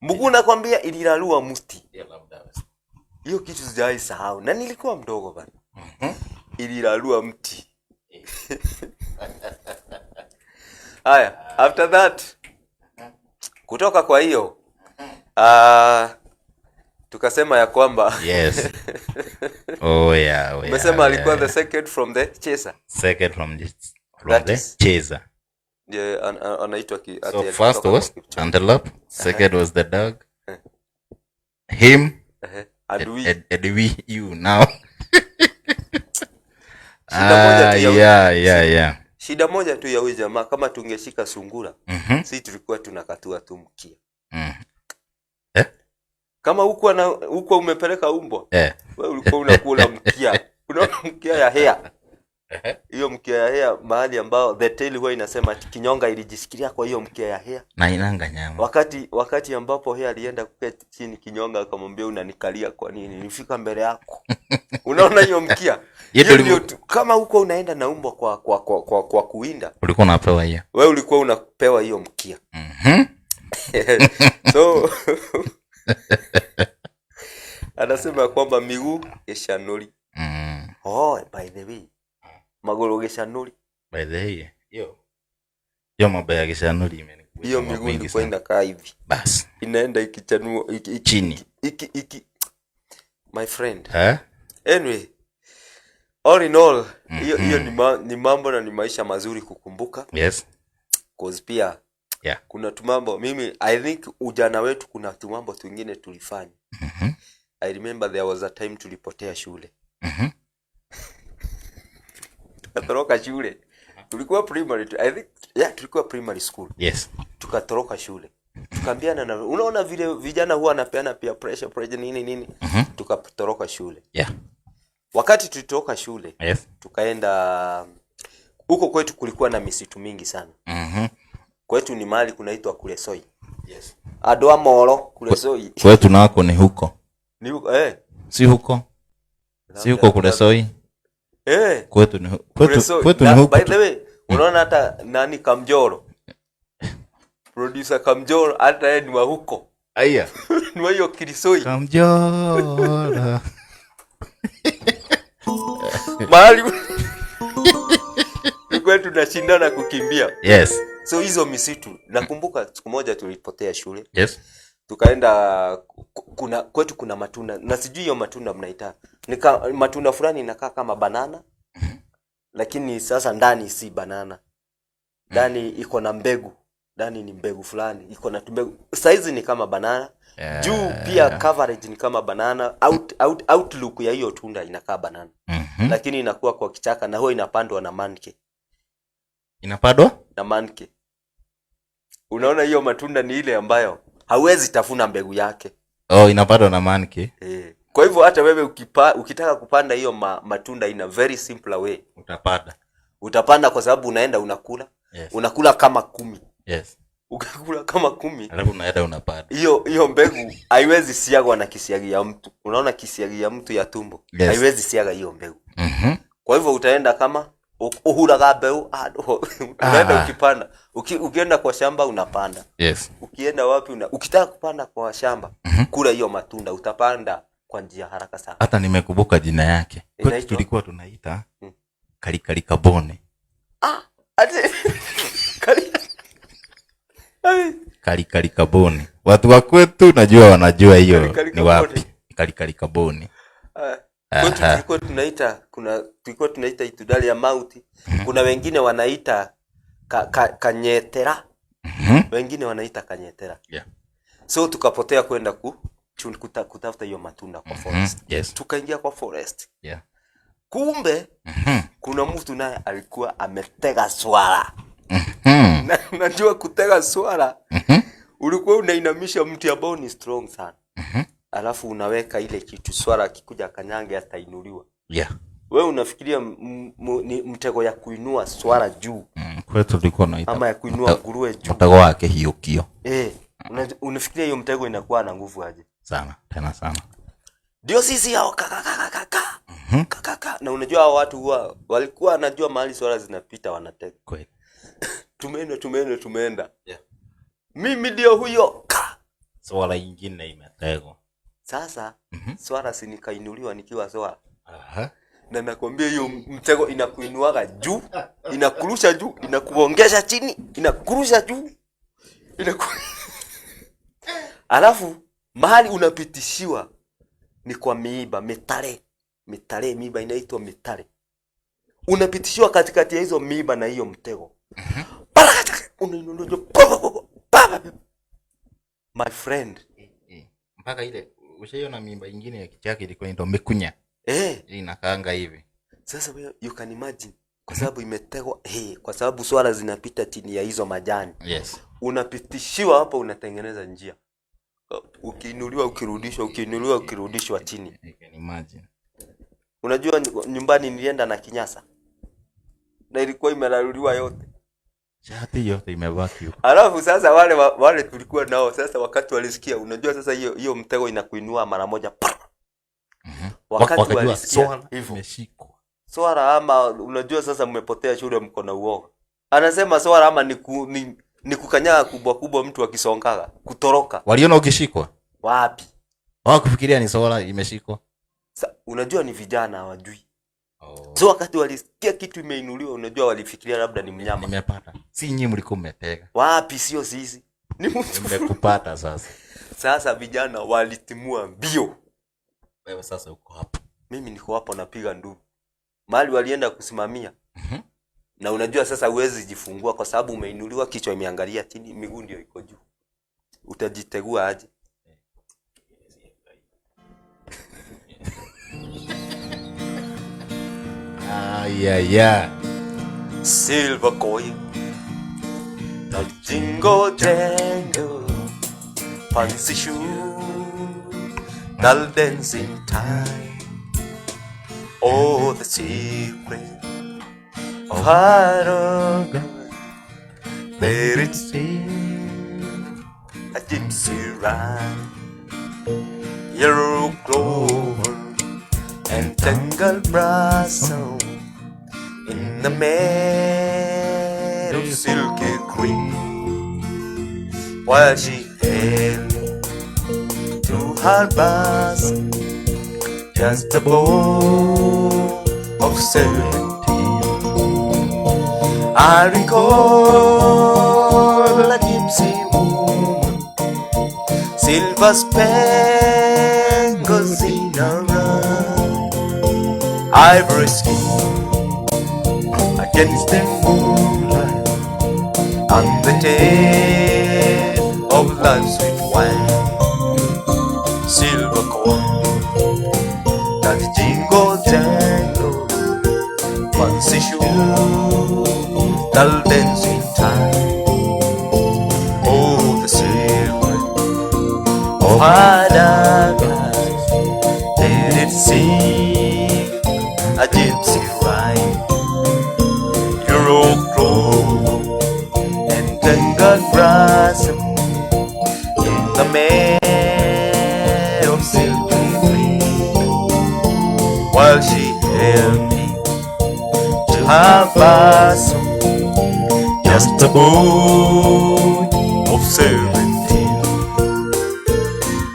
[SPEAKER 1] Mungu nakwambia ilirarua mti.
[SPEAKER 2] Yeah, labda.
[SPEAKER 1] Hiyo kitu sijawahi sahau. Na nilikuwa mdogo bana. Ilirarua mti. Haya, after that kutoka kwa hiyo tukasema ya kwamba
[SPEAKER 2] Yes. Oh yeah, oh yeah.
[SPEAKER 1] Umesema alikuwa
[SPEAKER 2] yeah.
[SPEAKER 1] the second from the chaser.
[SPEAKER 2] Second from the
[SPEAKER 1] That is
[SPEAKER 2] chaser.
[SPEAKER 1] Yeah, anaitwa
[SPEAKER 2] So first was antelope, second was the dog. Him
[SPEAKER 1] And we.
[SPEAKER 2] And we, you now. Yeah.
[SPEAKER 1] Shida moja tu ya huyu jamaa, kama tungeshika sungura, si tulikuwa tunakatua tu mkia. Kama huko umepeleka umbwa, wewe ulikuwa unakula mkia. Unaona mkia ya hea. Hiyo mkia ya hare mahali ambao the tale huwa inasema ati kinyonga ilijishikilia kwa hiyo mkia ya hare.
[SPEAKER 2] Na inanga nyama.
[SPEAKER 1] Wakati ambapo hare alienda kuketi chini, kinyonga akamwambia, "Unanikalia kwa nini? Nilifika mbele yako." Unaona hiyo mkia?
[SPEAKER 2] Hiyo
[SPEAKER 1] Hiyo
[SPEAKER 2] ndio
[SPEAKER 1] ndio kama huko unaenda na umbwa kwa kuwinda.
[SPEAKER 2] Ulikuwa unapewa hiyo.
[SPEAKER 1] Wewe ulikuwa unapewa hiyo mkia. So anasema kwamba miguu gicanũri. Oh, by the way, magũrũ gicanũri.
[SPEAKER 2] By the way, hiyo mambo ya gicanũri imenikumbusha
[SPEAKER 1] Hiyo
[SPEAKER 2] mambo
[SPEAKER 1] miguu
[SPEAKER 2] mengi
[SPEAKER 1] ilikuwa
[SPEAKER 2] sana.
[SPEAKER 1] inakaa hivi.
[SPEAKER 2] Bas.
[SPEAKER 1] Inaenda ikichanua iki,
[SPEAKER 2] Chini.
[SPEAKER 1] Iki my friend.
[SPEAKER 2] Eh?
[SPEAKER 1] Anyway, all in all, hiyo ni mambo na ni maisha mazuri kukumbuka. Cause pia kuna tumambo, mimi I think ujana wetu kuna tumambo twingine tulifanya. I remember there was a time tulipotea shule. Tukatoroka shule. Tulikuwa primary, I think, yeah, tulikuwa primary school. Tukatoroka shule. Tukaambiana na, unaona vile vijana huwa wanapeana pia pressure, pressure, nini nini. Tukatoroka shule. Wakati tulitoka shule, tukaenda huko kwetu, kulikuwa na misitu mingi sana. Kwetu ni mahali kunaitwa Kuresoi. Adoa Moro, Kuresoi.
[SPEAKER 2] Kwetu nako ni huko.
[SPEAKER 1] Ni huko, eh.
[SPEAKER 2] Si huko. Si huko Kuresoi.
[SPEAKER 1] Eh.
[SPEAKER 2] Kwetu ni kwetu,
[SPEAKER 1] Kuresoi.
[SPEAKER 2] kwetu
[SPEAKER 1] Na,
[SPEAKER 2] ni huko.
[SPEAKER 1] by the way, unaona hata nani, Kamjoro. Producer Kamjoro, hata yeye ni wa huko.
[SPEAKER 2] Aya.
[SPEAKER 1] Ni wa hiyo Kirisoi.
[SPEAKER 2] Kamjoro.
[SPEAKER 1] Mahali tulikuwa tunashindana kukimbia. So hizo misitu, nakumbuka siku moja tulipotea shule. Tukaenda kuna kwetu kuna matunda, na sijui hiyo matunda mnaita. Matunda fulani inakaa kama banana, lakini sasa ndani si banana. Ndani iko na mbegu. Ndani ni mbegu fulani, iko na mbegu. Size ni kama banana. Juu pia coverage ni kama banana. Outlook ya hiyo tunda inakaa banana. Lakini inakuwa kwa kichaka na huwa inapandwa na manke.
[SPEAKER 2] Inapandwa?
[SPEAKER 1] Na manke. Unaona hiyo matunda ni ile ambayo hauwezi tafuna mbegu yake.
[SPEAKER 2] Oh, inapandwa na manke.
[SPEAKER 1] Eh. Kwa hivyo hata wewe ukitaka kupanda hiyo matunda in a very simple way,
[SPEAKER 2] Utapanda.
[SPEAKER 1] Utapanda kwa sababu unaenda unakula. Unakula kama 10. Ukikula kama 10,
[SPEAKER 2] Alafu unaenda unapanda.
[SPEAKER 1] Hiyo mbegu haiwezi siagwa na kisiagi ya mtu. Unaona kisiagi ya mtu ya tumbo? Haiwezi siaga hiyo mbegu. Kwa hivyo utaenda kama uhuraga mbegu, unaenda ukipanda. Ukienda kwa shamba unapanda. Ukienda wapi ukitaka kupanda kwa shamba, kula hiyo matunda utapanda kwa njia haraka sana.
[SPEAKER 2] Hata nimekumbuka jina yake. Kwetu
[SPEAKER 1] Inaitwa?
[SPEAKER 2] tulikuwa tunaita kalikali kabone.
[SPEAKER 1] Ati kali. Ai.
[SPEAKER 2] Kalikali kabone. Watu wa kwetu najua wanajua hiyo
[SPEAKER 1] Kalikali
[SPEAKER 2] ni
[SPEAKER 1] kabone.
[SPEAKER 2] wapi. Kalikali kabone.
[SPEAKER 1] Kwetu tulikuwa tunaita, kuna tulikuwa tunaita itudali ya mauti. Kuna wengine wanaita kanyetera. Wengine wanaita kanyetera. So tukapotea kwenda kutafuta hiyo matunda kwa forest. Tukaingia kwa forest. Kumbe kuna mtu naye alikuwa ametega swala. Na unajua kutega swala, ulikuwa unainamisha mti ambao ni strong sana. Alafu unaweka ile kitu, swala akikuja kanyange atainuliwa. Wewe unafikiria ni mtego ya kuinua swala juu.
[SPEAKER 2] Kwetu tulikuwa tunaita
[SPEAKER 1] Ama ya kuinua nguruwe juu.
[SPEAKER 2] Mtego wa kĩhiũkio.
[SPEAKER 1] Unafikiria hiyo mtego inakuwa na nguvu aje?
[SPEAKER 2] Sana, tena sana.
[SPEAKER 1] Ndio sisi hao kaka kaka kaka. Kaka kaka. Na unajua hao watu huwa walikuwa wanajua mahali swala zinapita wanatega.
[SPEAKER 2] Kweli.
[SPEAKER 1] Tumeenda, tumeenda, tumeenda. Mimi ndio huyo. Ka.
[SPEAKER 2] Swala ingine imetegwa.
[SPEAKER 1] Sasa swala si nikainuliwa nikiwa swala. Na nakwambia hiyo mtego inakuinuaga juu, inakurusha juu, inakuongesha chini, inakurusha juu. Alafu mahali unapitishiwa ni kwa miiba, mitare. Mitare, miiba inaitwa mitare. Unapitishiwa katikati ya hizo miiba na hiyo mtego. Unainuliwa juu, pa, pa, pa, pa, pa, pa. My friend.
[SPEAKER 2] Mpaka ile ushaiona miiba ingine ya kichaka ilikuwa inaitwa mikunya. Ile inakaanga hivi.
[SPEAKER 1] Sasa wewe you can imagine kwa sababu imetegwa, kwa sababu swala zinapita chini ya hizo majani. Unapitishiwa hapo, unatengeneza njia. Ukiinuliwa ukirudishwa, ukiinuliwa ukirudishwa chini.
[SPEAKER 2] You can imagine.
[SPEAKER 1] Unajua nyumbani nilienda na kinyasa. Na ilikuwa imeraruliwa yote.
[SPEAKER 2] Shati yote imebaki huko.
[SPEAKER 1] Alafu sasa wale tulikuwa nao sasa, wakati walisikia, unajua sasa hiyo hiyo mtego inakuinua mara moja. Wakati
[SPEAKER 2] Wakajua
[SPEAKER 1] walisikia
[SPEAKER 2] swala
[SPEAKER 1] hivyo
[SPEAKER 2] imeshikwa.
[SPEAKER 1] Swara ama unajua sasa mmepotea shule, mko na uoga. Anasema swara ama ni kukanyaga kubwa kubwa mtu akisongaga kutoroka.
[SPEAKER 2] Waliona ukishikwa?
[SPEAKER 1] Wapi?
[SPEAKER 2] Hawakufikiria ni swala imeshikwa.
[SPEAKER 1] Unajua ni vijana hawajui.
[SPEAKER 2] Oh.
[SPEAKER 1] So wakati walisikia kitu imeinuliwa, unajua walifikiria labda ni mnyama.
[SPEAKER 2] Nimepata. Si nyinyi mlikuwa mmetega.
[SPEAKER 1] Wapi, sio sisi. Ni mtu.
[SPEAKER 2] Nimekupata sasa.
[SPEAKER 1] Sasa vijana walitimua mbio.
[SPEAKER 2] Wewe sasa uko hapo.
[SPEAKER 1] Mimi niko hapo napiga nduru. Mahali walienda kusimamia. Na unajua sasa huwezi jifungua kwa sababu umeinuliwa, kichwa imeangalia chini, miguu ndio iko juu. Utajitegua aje?
[SPEAKER 2] Yeah, yeah.
[SPEAKER 1] Silver coin, the jingle jangle, fancy shoe, the dancing time. Oh, the secret of heart of God, let it sing a gypsy rhyme, yellow clover and tangled blossom in the meadow silky green, while she held me to her bosom, just a boy of 17. I recall a gypsy woman, silver spangles in her eye, ivory skin against the moonlight, and the taste of life's sweet wine. Silver coin, that jingle jangle, fancy shoe, that'll dance in time. Oh, the secret of paradise, let it sing a gypsy rhyme. Euro clover and tangled blossom in the meadow of silky green, while she held me to her bosom, just a boy of 17.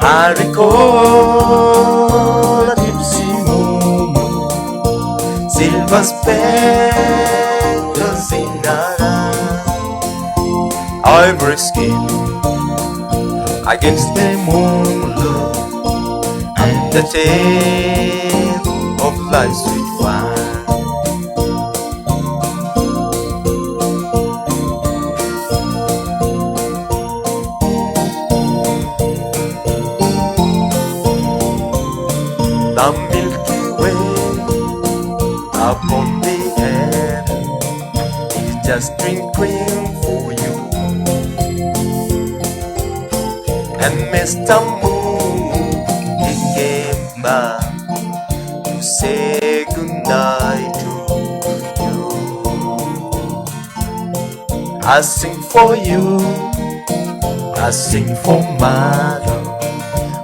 [SPEAKER 1] I recall a gypsy woman, silver spangles in her eye, ivory skin against the moonlight, and the taste of life's sweet wine. The Milky Way upon the heaven is just twinkling for you, and Mr. Moon, he came back to say goodnight to you. I sing for you, I sing for mother,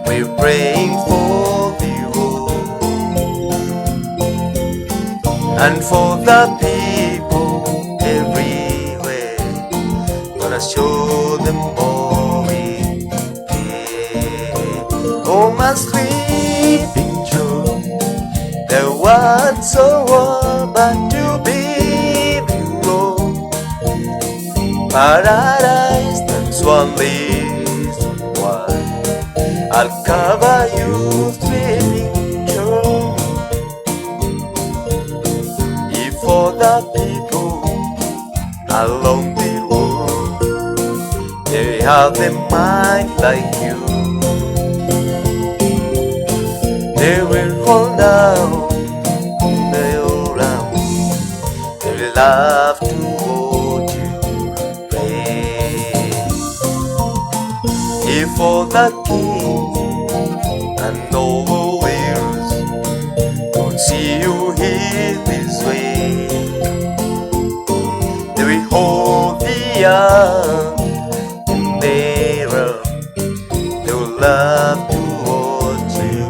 [SPEAKER 1] we're praying for the world and for the people everywhere. Gonna show them all we care. Oh, my sleeping Joe, the one so warm but to be the road. Paradise, that's one least one. I'll cover you, sleeping Joe. If for the people along the road, they have a mind like you, they will hold down their arms. They will love to watch you play. If for the king and all the leaders could see you here this way, young and they run. They will love to watch you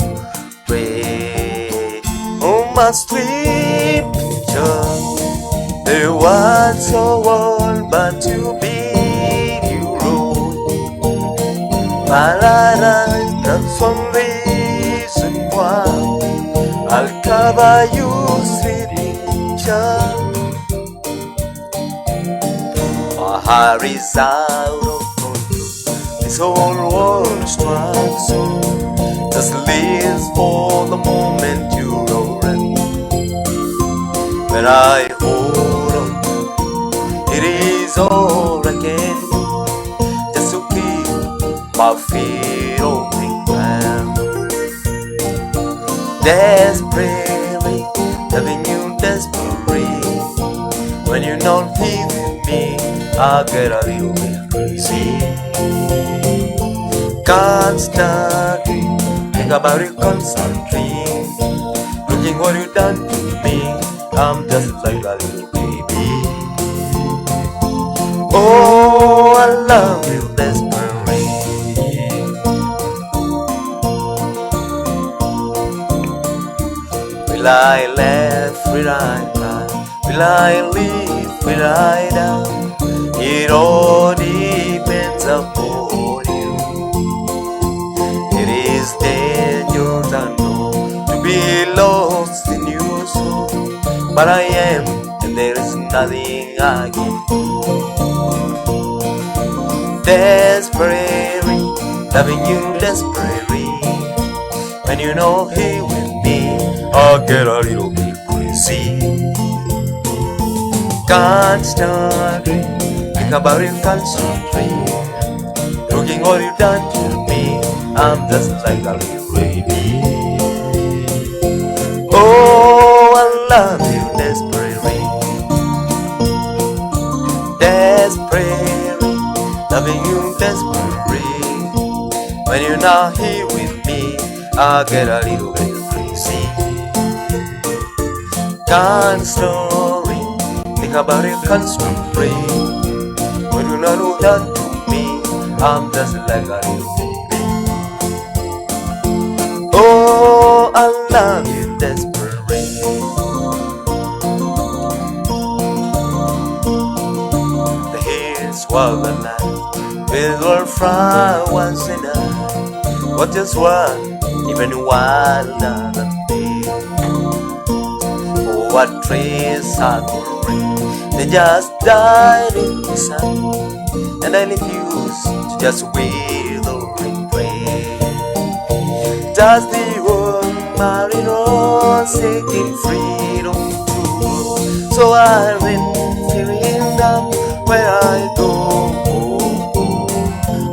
[SPEAKER 1] play. Oh, my sweet picture, they want so one but to be you road. Paradise, that's one reason why I'll cover you, sweet picture. My heart is out of control. This whole world strikes so. Just lives for the moment you roll. When I hold on, it is all I can do just to keep my feet on the ground. Desperately loving you desperately. When you're not here with me, I get a little bit crazy. Constantly think about it constantly. Looking what you done to me, I'm just like a little baby. Oh, I love you desperately. Will I laugh? Will I cry? Will I live? Will I die? It all depends upon you. It is dangerous, I know, to be lost in your soul. But I am, and there is nothing I can do. Desperately, loving you desperately. When you're not here with me, I get a little bit crazy. Constantly, think about it constantly. Looking what you've done to me, I'm just like a little baby. Oh, I love you desperately. Desperately, loving you desperately. When you're not here with me, I get a little bit crazy. Constantly, think about it constantly. When you're not done to me, I'm just like a little baby. Oh, I love you desperately. The hills were alive with all flowers and I was just one, even wilder than they. Oh, what trees are green, they just died in the sun, and I refuse to just wither and pray. Does the world marino seeking freedom to grow? So I ran feeling down where I go.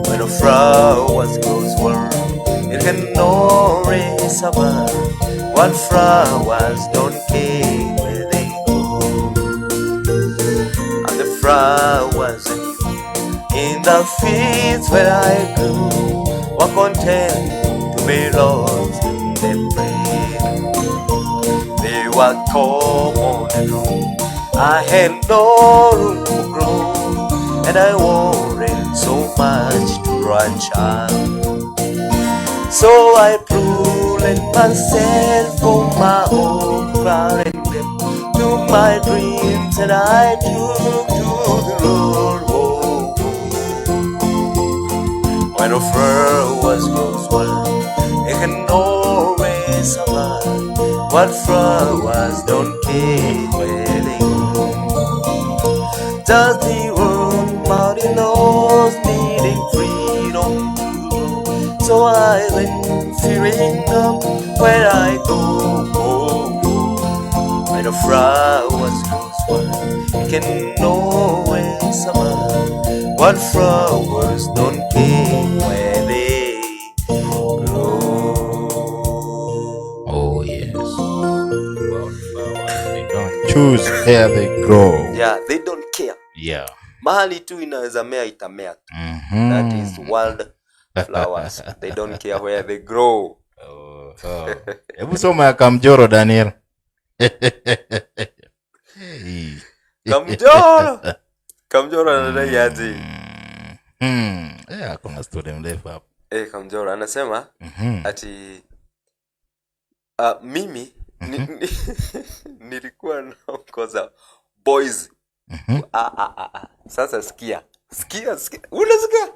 [SPEAKER 1] When a flowers goes wild, it can always survive. What flowers don't care where they go. And the flowers and you in the fields where I grew were content to be lost in the rain. They were common and true. I had no room to grow, and I wanted so much to branch out. So I pruned myself from my own crown and took my dreams, and I took to the road. Oh, when a flowers goes wild, it can always survive. What flowers don't care where they go. Does the world body knows needing freedom to grow? So I went feeling up where I go. When the flowers goes wild, it can always survive. What flowers don't care where they grow.
[SPEAKER 2] Oh yes. They don't choose where they grow.
[SPEAKER 1] Yeah, they don't care.
[SPEAKER 2] Yeah.
[SPEAKER 1] Mahali tu inaweza mea itamea tu.
[SPEAKER 2] Mhm.
[SPEAKER 1] That is wild flowers. They don't care where they grow.
[SPEAKER 2] Oh, oh. Hebu soma ya Kamjoro, Daniel. Hey.
[SPEAKER 1] Kamjoro. Kamjoro anadai aje?
[SPEAKER 2] Yeah, kuna story mrefu hapo.
[SPEAKER 1] Kamjoro anasema ati mimi nilikuwa naongoza boys. Ah, ah, ah, ah. Sasa sikia. Sikia, sikia. Unasikia?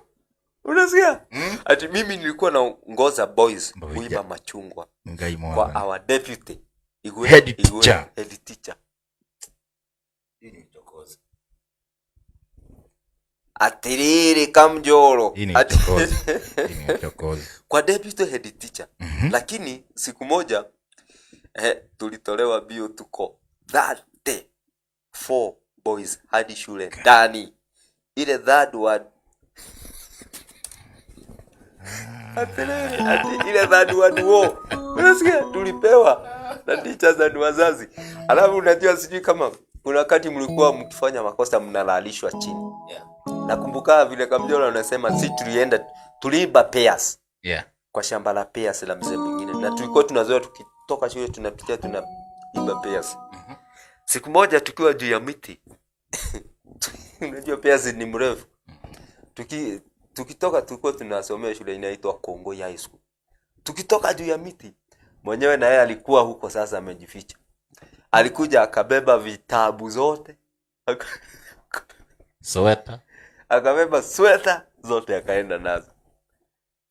[SPEAKER 1] Unasikia? Ati mimi nilikuwa naongoza boys
[SPEAKER 2] Boy,
[SPEAKER 1] kuiba
[SPEAKER 2] yeah.
[SPEAKER 1] machungwa
[SPEAKER 2] Ngai
[SPEAKER 1] kwa
[SPEAKER 2] mwana.
[SPEAKER 1] our deputy. Igwe,
[SPEAKER 2] Head
[SPEAKER 1] Igwe,
[SPEAKER 2] teacher.
[SPEAKER 1] Head teacher. Atiriri Kamjoro.
[SPEAKER 2] Hii ni uchokozi. Hii ni uchokozi.
[SPEAKER 1] Kwa deputy head teacher. Lakini siku moja tulitolewa bio, tuko 34 boys hadi shule ndani ile third word. Atiriri, ati ile third word wo, unasikia, tulipewa na teachers na wazazi. Alafu unajua, sijui kama kuna wakati mlikuwa mkifanya makosa mnalalishwa chini. Nakumbuka vile Kamjoro anasema, si tulienda tuliiba pears kwa shamba la pears la mzee mwingine, na tulikuwa tunazoea tukitoka shule tunapitia tunaiba pears. Siku moja tukiwa juu ya miti, unajua pears ni mrefu, tukitoka, tulikuwa tunasomea shule inaitwa Kongo High School. Tukitoka juu ya miti, mwenyewe na yeye alikuwa huko sasa amejificha, alikuja akabeba vitabu zote,
[SPEAKER 2] Sweta.
[SPEAKER 1] Akabeba sweta zote akaenda nazo,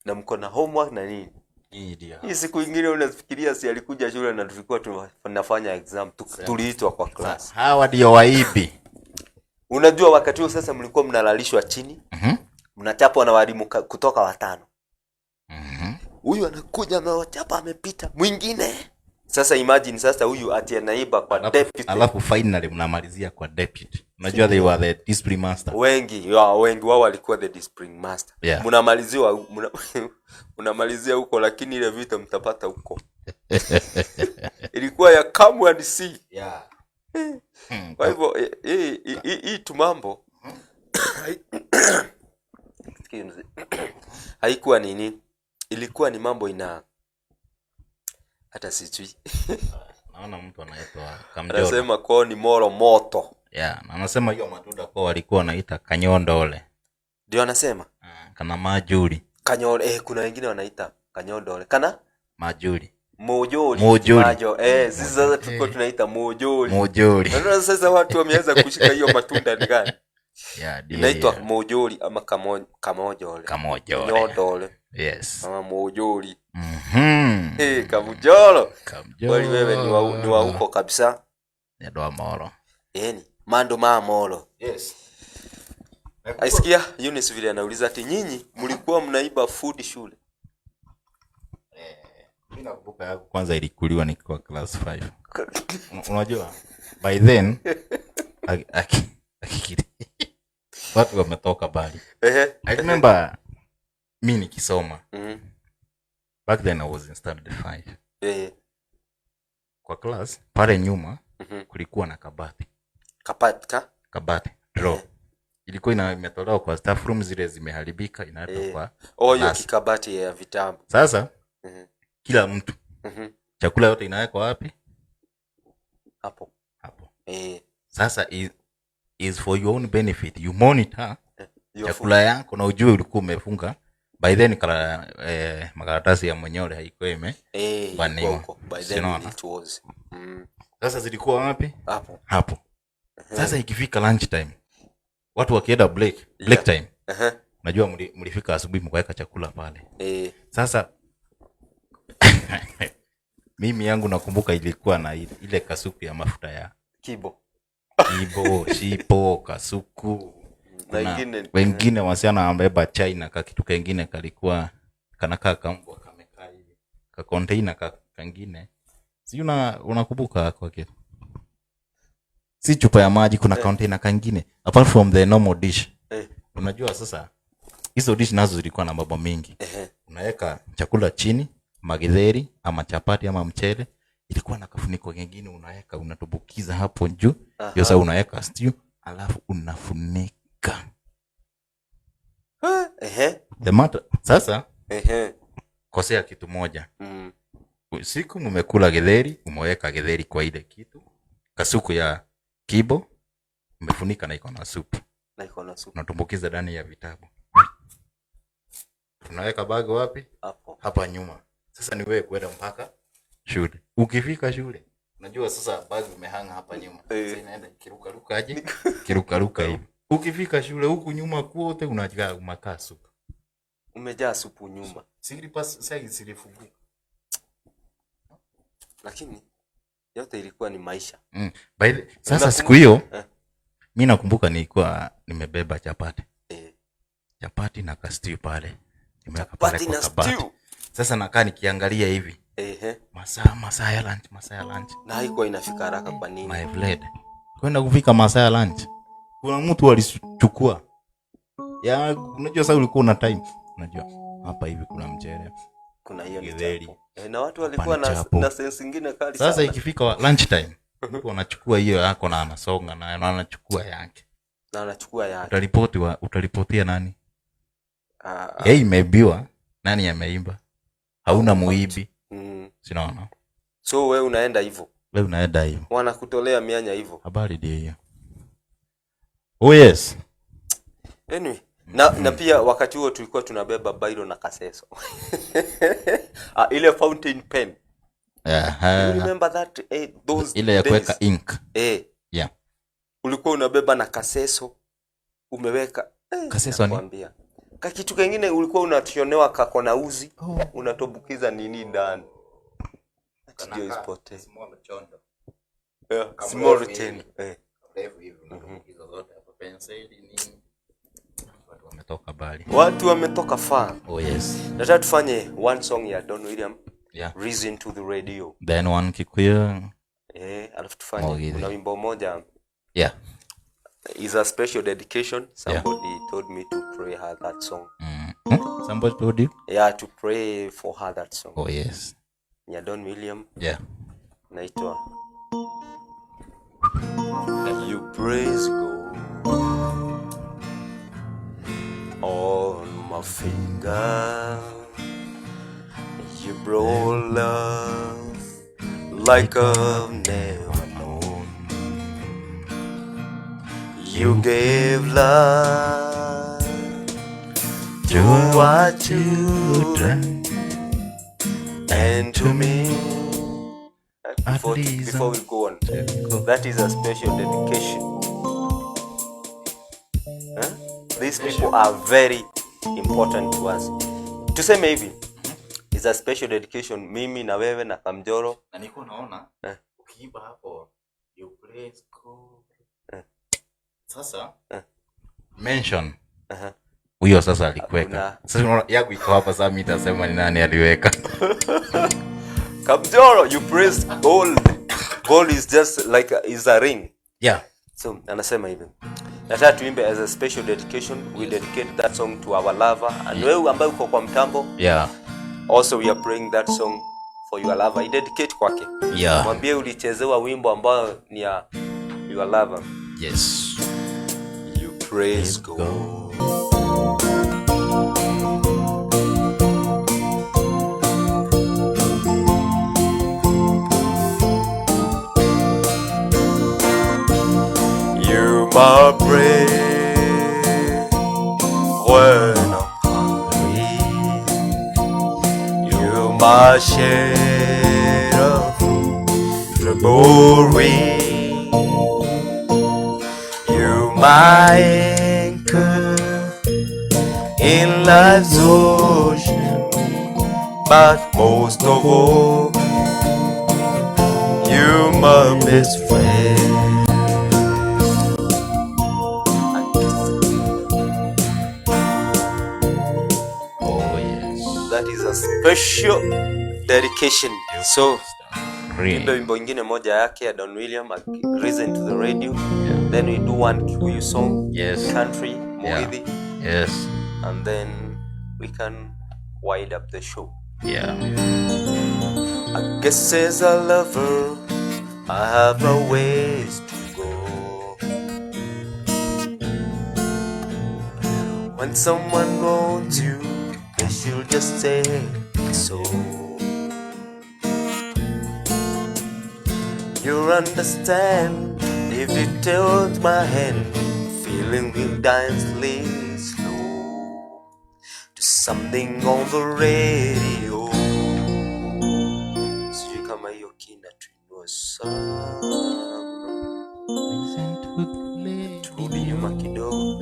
[SPEAKER 1] na mko na homework na nini.
[SPEAKER 2] Hii ndio.
[SPEAKER 1] Hii siku ingine unafikiria si alikuja shule na tulikuwa tunafanya exam, tuliitwa kwa class.
[SPEAKER 2] Hawa ndio waibi.
[SPEAKER 1] Unajua wakati huo sasa mlikuwa mnalalishwa chini, mnachapwa na walimu kutoka watano. Huyu anakuja amewachapa, amepita mwingine. Sasa imagine sasa huyu ati anaiba kwa deputy.
[SPEAKER 2] Alafu finally mnamalizia kwa deputy. Unajua they were the discipline master.
[SPEAKER 1] Wengi ya, wengi wao walikuwa the discipline master. Mnamalizia huko, lakini ile vita mtapata huko ilikuwa ya come and see. Kwa hivyo hii tu mambo, excuse me, haikuwa nini, ilikuwa ni mambo ina hata sijui.
[SPEAKER 2] Naona mtu anaitwa Kamjoro.
[SPEAKER 1] Anasema kwao ni moro moto.
[SPEAKER 2] Yeah, na anasema hiyo matunda kwao walikuwa wanaita kanyondole.
[SPEAKER 1] Ndio anasema
[SPEAKER 2] Kana majuri.
[SPEAKER 1] Kanyole, kuna wengine wanaita kanyondole kana
[SPEAKER 2] Majuri.
[SPEAKER 1] Mojori.
[SPEAKER 2] Mojori.
[SPEAKER 1] Majo. Sisi sasa tulikuwa tunaita mojori.
[SPEAKER 2] Mojori.
[SPEAKER 1] Unaona sasa watu wameanza kushika hiyo matunda ni gani?
[SPEAKER 2] Yeah, ndio
[SPEAKER 1] Inaitwa
[SPEAKER 2] hiyo.
[SPEAKER 1] mojori ama kamojole.
[SPEAKER 2] Kamojole.
[SPEAKER 1] Nyondole.
[SPEAKER 2] Yes.
[SPEAKER 1] Ama mojori. Kamujoro.
[SPEAKER 2] Kamjoro.
[SPEAKER 1] Kweli wewe ni wa huko kabisa.
[SPEAKER 2] Ni ndo moro.
[SPEAKER 1] Ni mando ma moro.
[SPEAKER 2] Yes.
[SPEAKER 1] Aisikia Eunice vile anauliza ati nyinyi mlikuwa mnaiba food shule?
[SPEAKER 2] Mimi nakumbuka yangu kwanza ilikuliwa nikiwa class 5. Unajua by then watu wametoka mbali. I remember mi nikisoma. Back then I was in standard 5. Kwa class pale nyuma kulikuwa na kabati.
[SPEAKER 1] Kabati ka?
[SPEAKER 2] Kabati drawer. Ilikuwa imetolewa kwa staff room, zile zimeharibika, inaletwa kwa
[SPEAKER 1] Oh, hiyo
[SPEAKER 2] class.
[SPEAKER 1] kikabati ya vitabu.
[SPEAKER 2] Sasa kila mtu chakula yote inawekwa wapi?
[SPEAKER 1] Hapo.
[SPEAKER 2] Hapo. Sasa is for your own benefit. You monitor
[SPEAKER 1] Your
[SPEAKER 2] chakula
[SPEAKER 1] food.
[SPEAKER 2] yako na ujue ulikuwa umefunga. By then makaratasi ya mwenyole haikuwa ime
[SPEAKER 1] Ilikuwa
[SPEAKER 2] baniwa.
[SPEAKER 1] huko. By
[SPEAKER 2] Si
[SPEAKER 1] then
[SPEAKER 2] unaona?
[SPEAKER 1] it was.
[SPEAKER 2] Sasa zilikuwa wapi?
[SPEAKER 1] Hapo.
[SPEAKER 2] Hapo. Sasa ikifika lunch time, watu wakienda break time. Najua mlifika asubuhi mkaweka chakula pale. Sasa mimi yangu nakumbuka ilikuwa na ile kasuku ya mafuta ya
[SPEAKER 1] Kibo.
[SPEAKER 2] Kibo, shipo, kasuku.
[SPEAKER 1] Na
[SPEAKER 2] Kuna
[SPEAKER 1] ingine
[SPEAKER 2] wengine wasichana wamebeba chai na kakitu kengine kalikuwa kanakaa kambwa kamekaa hivi. Ka container kangine. Si unakumbuka kwa kitu? Si chupa ya maji, kuna container kangine apart from the normal dish. Unajua sasa hizo dish nazo zilikuwa na mambo mingi. Unaweka chakula chini, magitheri ama chapati ama mchele, ilikuwa na kafuniko kengine unaweka, unatumbukiza hapo juu. Hiyo sasa unaweka stew, alafu unafunika. The matter, sasa kosea kitu moja. Usiku mmekula githeri, umeweka githeri kwa ile kitu, kasuku ya kibo, umefunika na iko na supu.
[SPEAKER 1] Na iko na supu.
[SPEAKER 2] Unatumbukiza ndani ya vitabu. Tunaweka bag wapi?
[SPEAKER 1] Hapo.
[SPEAKER 2] Hapa nyuma. Sasa ni wewe kwenda mpaka shule. Ukifika shule, unajua sasa bag imehanga hapa nyuma. Sasa inaenda ikirukaruka aje? Kirukaruka hivi. Ukifika shule huku nyuma kwote unajaa umakaa supu.
[SPEAKER 1] Umejaa supu nyuma.
[SPEAKER 2] Silipas sasa zilifunguka.
[SPEAKER 1] Lakini yote ilikuwa ni maisha.
[SPEAKER 2] By the, sasa siku hiyo mimi nakumbuka nilikuwa nimebeba chapati. Chapati na kastiu pale. Nimeweka pale
[SPEAKER 1] Chapati
[SPEAKER 2] kwa
[SPEAKER 1] na
[SPEAKER 2] kabati.
[SPEAKER 1] stew.
[SPEAKER 2] Sasa nakaa nikiangalia hivi. Masaa ya lunch, masaa ya lunch.
[SPEAKER 1] Na haikuwa inafika haraka kwa nini?
[SPEAKER 2] My friend. Kwenda kufika masaa ya lunch. Kuna mtu alichukua. Ya, unajua sasa ulikuwa una time. Unajua hapa hivi kuna mchele.
[SPEAKER 1] Kuna hiyo ni
[SPEAKER 2] Githeri.
[SPEAKER 1] chapo. Na watu
[SPEAKER 2] Hapa
[SPEAKER 1] walikuwa
[SPEAKER 2] ni chapo.
[SPEAKER 1] na sense nyingine kali
[SPEAKER 2] Sasa
[SPEAKER 1] sana.
[SPEAKER 2] ikifika lunch time, mtu anachukua hiyo yako na anasonga nayo na anachukua yake.
[SPEAKER 1] Na anachukua yake.
[SPEAKER 2] Utaripotia nani? Yeye imeibiwa, nani ameimba? Hauna muibi. Sinaona.
[SPEAKER 1] So wewe unaenda hivyo.
[SPEAKER 2] Wewe unaenda hivyo.
[SPEAKER 1] Wanakutolea mianya hivyo.
[SPEAKER 2] Habari ndio hiyo. Oh yes.
[SPEAKER 1] Anyway, na pia wakati huo tulikuwa tunabeba bairo na kaseso. Ile fountain pen. You remember that, those
[SPEAKER 2] ile ya
[SPEAKER 1] days?
[SPEAKER 2] kuweka ink. Yeah.
[SPEAKER 1] Ulikuwa unabeba na kaseso umeweka.
[SPEAKER 2] Kaseso ni?
[SPEAKER 1] Nakwambia. Ka kitu kingine ulikuwa unationewa kako na uzi, unatobukiza nini ndani. Ndio isipotee.
[SPEAKER 2] Small chondo.
[SPEAKER 1] Yeah,
[SPEAKER 2] Kama
[SPEAKER 1] small
[SPEAKER 2] refu
[SPEAKER 1] chain.
[SPEAKER 2] hivi. Refu hivi unatumbukiza zote hapa, penseli nini. Watu wametoka mbali.
[SPEAKER 1] Watu wametoka far.
[SPEAKER 2] Oh yes.
[SPEAKER 1] Nataka tufanye one song ya Don William.
[SPEAKER 2] Yeah.
[SPEAKER 1] Reason to the radio.
[SPEAKER 2] Then one Kikuyu.
[SPEAKER 1] Alafu tufanye
[SPEAKER 2] Mugithi.
[SPEAKER 1] kuna wimbo moja.
[SPEAKER 2] Yeah.
[SPEAKER 1] Is a special dedication. Somebody told me to pray her that song.
[SPEAKER 2] Somebody told you?
[SPEAKER 1] Yeah, to pray for her that song.
[SPEAKER 2] Oh yes.
[SPEAKER 1] Ya Don William.
[SPEAKER 2] Yeah.
[SPEAKER 1] Naitwa You Praise God on my finger. You brought love like I've never known. You gave love to our children and to me. Before we go on, that is a special dedication. Huh? These people are very important to us. Tuseme hivi, is a special dedication mimi na wewe na Kamjoro.
[SPEAKER 2] Na niko naona ukiimba hapo you praise God. Sasa mention huyo sasa alikuweka. Sasa unaona yangu iko hapa, sasa mimi nitasema ni nani aliweka.
[SPEAKER 1] Kamjoro, you praise gold. Gold is just like is a ring.
[SPEAKER 2] Yeah.
[SPEAKER 1] So anasema hivi. Nataka tuimbe as a special dedication. We dedicate that song to our lover. And wewe ambaye uko kwa mtambo.
[SPEAKER 2] Yeah.
[SPEAKER 1] Also we are praying that song for your lover. I dedicate kwake.
[SPEAKER 2] Yeah.
[SPEAKER 1] Mwambie ulichezewa wimbo ambao ni ya your lover.
[SPEAKER 2] Yes.
[SPEAKER 1] You praise God. You my bread when I'm hungry. You my shade of trouble. You my anchor in life's ocean, but most of all, you my best friend.
[SPEAKER 2] Oh yes.
[SPEAKER 1] That is a special dedication. So,
[SPEAKER 2] Really?
[SPEAKER 1] wimbo ingine moja yake ya Don William, Reason to the Radio.
[SPEAKER 2] Yeah.
[SPEAKER 1] Then we do one Kikuyu song.
[SPEAKER 2] Yes.
[SPEAKER 1] Country, Mugithi.
[SPEAKER 2] Yeah. Yes.
[SPEAKER 1] And then we can wind up the show.
[SPEAKER 2] Yeah.
[SPEAKER 1] I guess as a lover, I have a ways to go. When someone wants you, they should just say so. You understand if you tilt my hand, Feeling we dance little slow to something on the radio. Sijui kama hiyo kinatuinua sana. Turudi nyuma kidogo,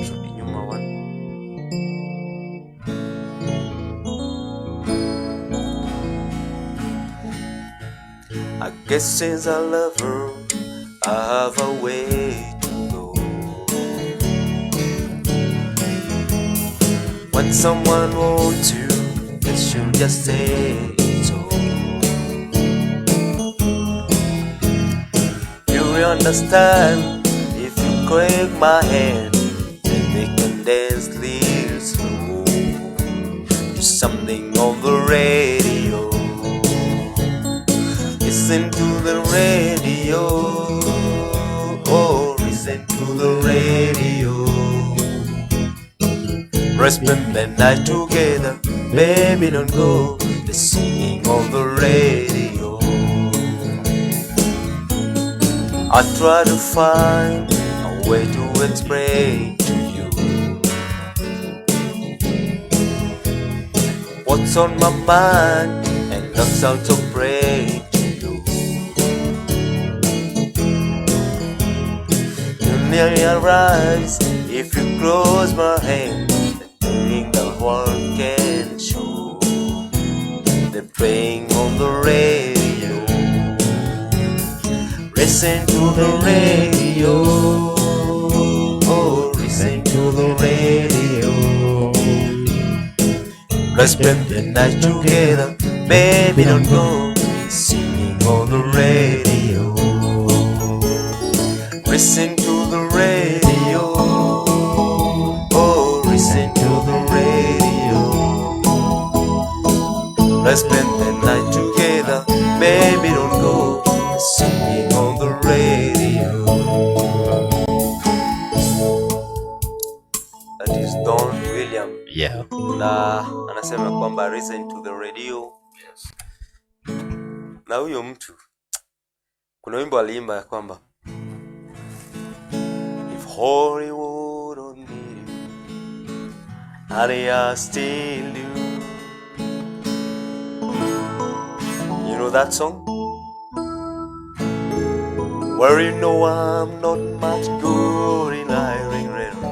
[SPEAKER 1] turudi nyuma one. I guess since I love her, I have a way to go. When someone wants you, they should just say so. You will understand if you crack my hand, then we can dance little slow to something on the radio. Listen to the radio, oh, listen to the radio. Let's spend the night together, baby, don't go. They're singing on the radio. I try to find a way to explain to you what's on my mind, and not sound so brave to you. You nearly arrives if you close my hand. The thing the world can show. They're playing on the radio. Listen to the radio. Oh, listen to the radio. Let's spend the night together, baby, don't go. Singing on the radio. Listen to the radio. Oh, listen to the radio. Let's spend the night together, baby, don't go. Singing on the radio. That is Don William.
[SPEAKER 2] Yeah.
[SPEAKER 1] Na anasema kwamba listen to the radio.
[SPEAKER 2] Yes.
[SPEAKER 1] Na huyo mtu kuna wimbo aliimba ya kwamba if Hollywood don't need you, I still do. You know that song? Well, you know I'm not much good in hiring radio,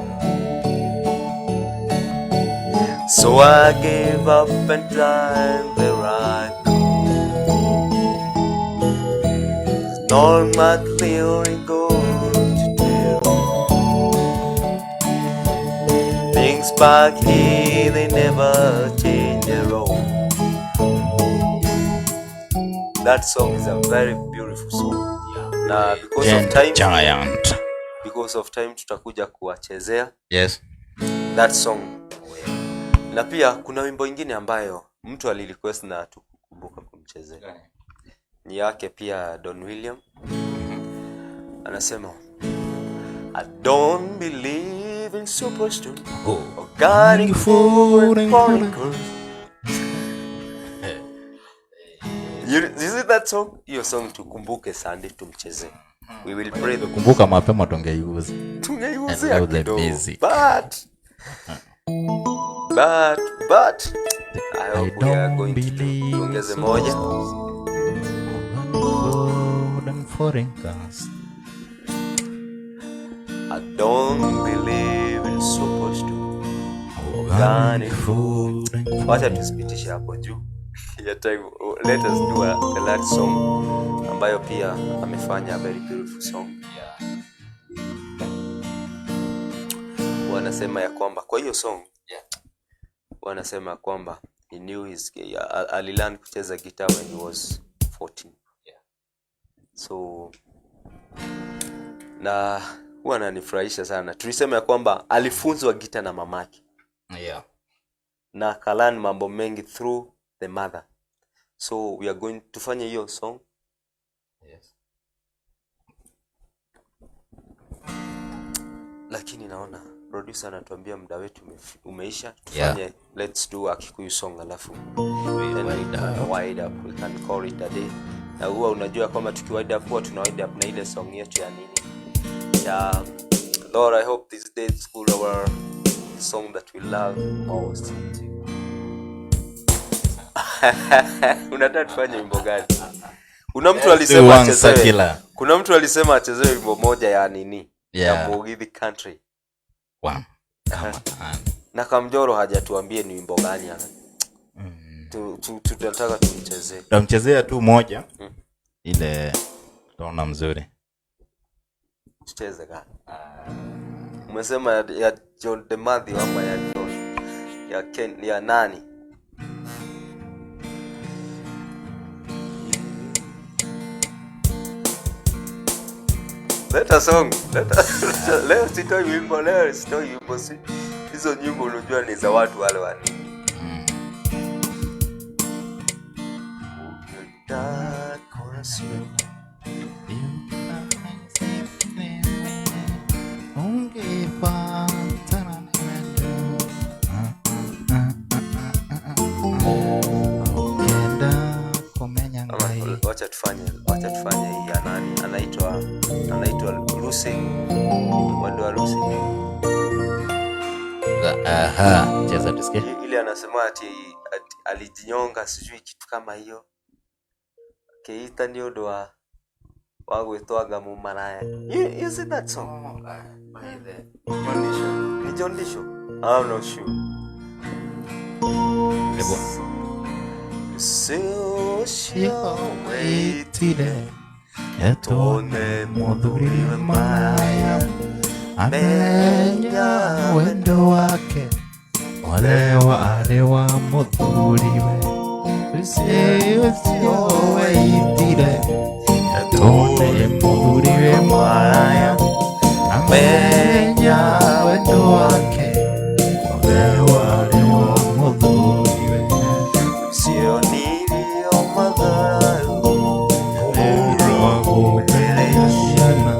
[SPEAKER 1] so I gave up and tried the right. It's not my theory goes to tell. Things back here, they never change their own. That song is a very beautiful song. Na because of time,
[SPEAKER 2] Giant.
[SPEAKER 1] Because of time tutakuja kuwachezea
[SPEAKER 2] Yes.
[SPEAKER 1] that song. Na pia kuna wimbo ingine ambayo mtu alirequest na tukukumbuka kumchezea. Ni yake pia Don William. Anasema I don't believe in superstone,
[SPEAKER 2] Oh.
[SPEAKER 1] organic food and chronicles. You see that song? Hiyo song tukumbuke Sunday tumchezee. We will pray the
[SPEAKER 2] Kumbuka mapema tungeiuza.
[SPEAKER 1] Tungeuzia
[SPEAKER 2] I love the
[SPEAKER 1] kidogo.
[SPEAKER 2] music.
[SPEAKER 1] But I hope we are going to
[SPEAKER 2] believe
[SPEAKER 1] tuongeze moja.
[SPEAKER 2] Food and foreign cars.
[SPEAKER 1] I don't believe in superstone, organic food. Wacha tusipitishe hapo juu ya time. Let us do the last song ambayo pia amefanya a very beautiful song. Wanasema ya kwamba kwa hiyo song, wanasema kwamba he knew his alilearn kucheza guitar when he was 14. So na huwa ananifurahisha sana. Tulisema ya kwamba alifunzwa guitar na mamake. Na akalearn mambo mengi through the mother. So we are going tufanye hiyo song.
[SPEAKER 2] Yes.
[SPEAKER 1] Lakini naona producer anatuambia muda wetu umeisha. Tufanye, let's do a Kikuyu song alafu then
[SPEAKER 2] wind up.
[SPEAKER 1] Wind up. We can call it a day. Na huwa unajua kwamba tukiwind up huwa tuna wind up na ile song yetu ya nini? Ya Lord, I hope this day school our song that we love most. Unataka tufanye wimbo gani? Kuna mtu
[SPEAKER 2] Let's do
[SPEAKER 1] alisema
[SPEAKER 2] one
[SPEAKER 1] achezewe.
[SPEAKER 2] circular.
[SPEAKER 1] Kuna mtu alisema achezewe wimbo moja ya nini? Ya Mugithi Country.
[SPEAKER 2] One. Kama
[SPEAKER 1] Na Kamjoro hajatuambie ni wimbo gani ana. Tunataka tumchezee.
[SPEAKER 2] Tutamchezea tu moja. Ile tutaona mzuri.
[SPEAKER 1] Tucheze gani? Umesema ya John de Matthew ama ya John ya Ken ya nani? Leta song. Leta, leo sitoi wimbo, leo sitoi wimbo si. Hizo nyimbo unajua ni za watu wale wa nini. Ama wacha tufanye hii ya nani? Anaitwa Lucy. Mwendo wa Lucy.
[SPEAKER 2] Aha, cheza tusikie.
[SPEAKER 1] Ile anasema ati alijinyonga sijui kitu kama hiyo. Keita ni undu wa gwĩtwanga mũmaraya. You see that song? Ni John Disho? I'm not sure.
[SPEAKER 2] Hebu.
[SPEAKER 1] Ũcio
[SPEAKER 2] Wĩtire etone mũthuri maraya amenya wendo wake wale arĩ wa mũthuriwe ũcio weitire etone mũthuriwe maraya amenya wendo wake wale arĩ wa mũthuriwe
[SPEAKER 1] Ũcio nĩrĩo matharũ
[SPEAKER 2] Rogo mbere ya ciana,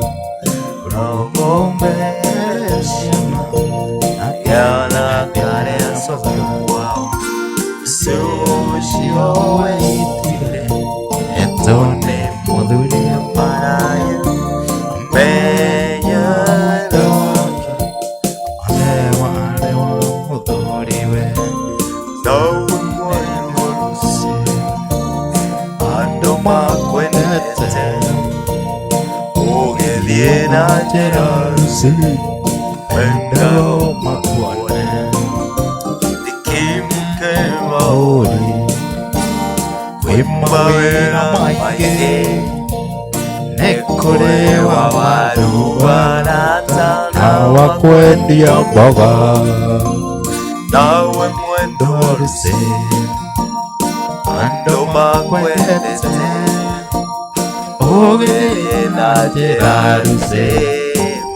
[SPEAKER 2] rogo mbere ya ciana,
[SPEAKER 1] yana kare acoke kwao.
[SPEAKER 2] Ũcio weitire etone mũthuri
[SPEAKER 1] Maraya menya
[SPEAKER 2] wendo wake olewa arĩ wa mũthuriwe
[SPEAKER 1] nawe mwendo wa Lucy andũ makwendete ũgĩthiĩ na njĩra
[SPEAKER 2] Lucy wendo makuone
[SPEAKER 1] Ndikimũkĩma
[SPEAKER 2] uri kwĩ mawĩra maingĩ nĩ kũrĩ wa waru
[SPEAKER 1] barata
[SPEAKER 2] na wa kwendia mboga
[SPEAKER 1] nawe mwendo wa
[SPEAKER 2] Lucy
[SPEAKER 1] andũ makwendete
[SPEAKER 2] ũgĩthiĩ na njĩra Lucy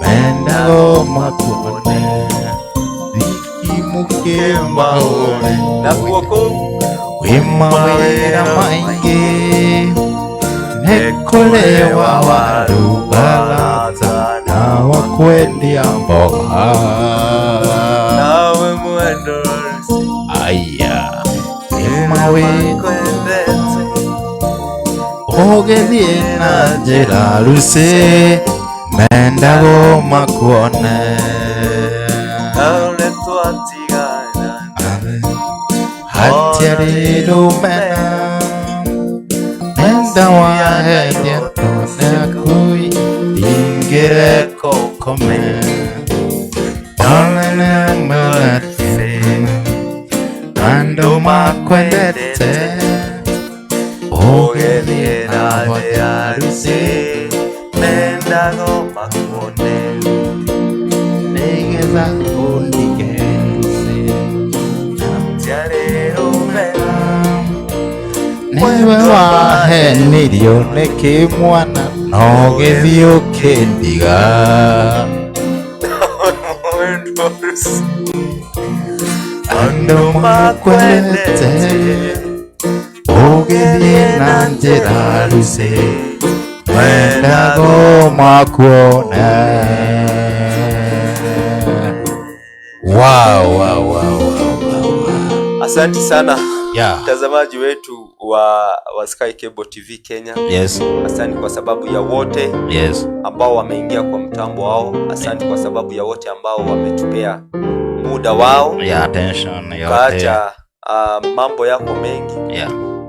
[SPEAKER 2] mendago makuone thikimũkĩma ũrĩ
[SPEAKER 1] nakuo kũu
[SPEAKER 2] kwĩ mawĩra maingĩ nĩ kũrĩ wa waru barata na wa kwendia mboga
[SPEAKER 1] nawe mwendo wa Lucy
[SPEAKER 2] aya kwĩ mawĩra
[SPEAKER 1] makwendete
[SPEAKER 2] ũgĩthiĩ na njĩra Lucy mendago makuone
[SPEAKER 1] nawe twatigana
[SPEAKER 2] hatiarĩ rũmena enda wahendia tondekui ingĩreka ũkome nonene andũ makwendete
[SPEAKER 1] ũgĩthiĩ na njĩra Lucy mendago makuone
[SPEAKER 2] nĩgetha ũndige Lucy
[SPEAKER 1] tiarĩ rũmena
[SPEAKER 2] nĩwe wahenirio nĩ kĩmwana no gĩthiĩ ũkĩndiga
[SPEAKER 1] mwendo wa Lucy
[SPEAKER 2] andũ makwendete ũgĩthiĩ na njĩra Lucy mendago makuone. Wow, wow, wow, wow, wow.
[SPEAKER 1] Asante sana. Mtazamaji wetu wa Sky Cable TV Kenya, asante kwa sababu ya wote ambao wameingia kwa mtambo wao. Asante kwa sababu ya wote ambao wametupea muda wao,
[SPEAKER 2] Yeah, attention yote.
[SPEAKER 1] ukaacha mambo yako mengi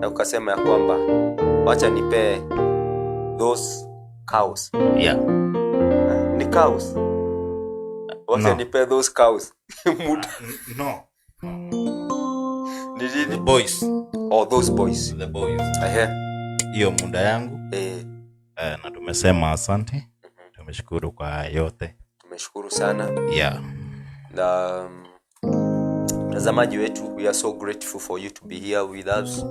[SPEAKER 1] na ukasema ya kwamba wacha nipee those cows. Eh, ni cows, wacha
[SPEAKER 2] No.
[SPEAKER 1] nipee those cows muda.
[SPEAKER 2] No.
[SPEAKER 1] Ni
[SPEAKER 2] The
[SPEAKER 1] nini?
[SPEAKER 2] boys.
[SPEAKER 1] Oh, those boys.
[SPEAKER 2] The boys.
[SPEAKER 1] Ehe.
[SPEAKER 2] Hiyo muda yangu. Na tumesema asante. Tumeshukuru kwa yote.
[SPEAKER 1] Tumeshukuru sana. Na mtazamaji wetu, we are so grateful for you to be here with us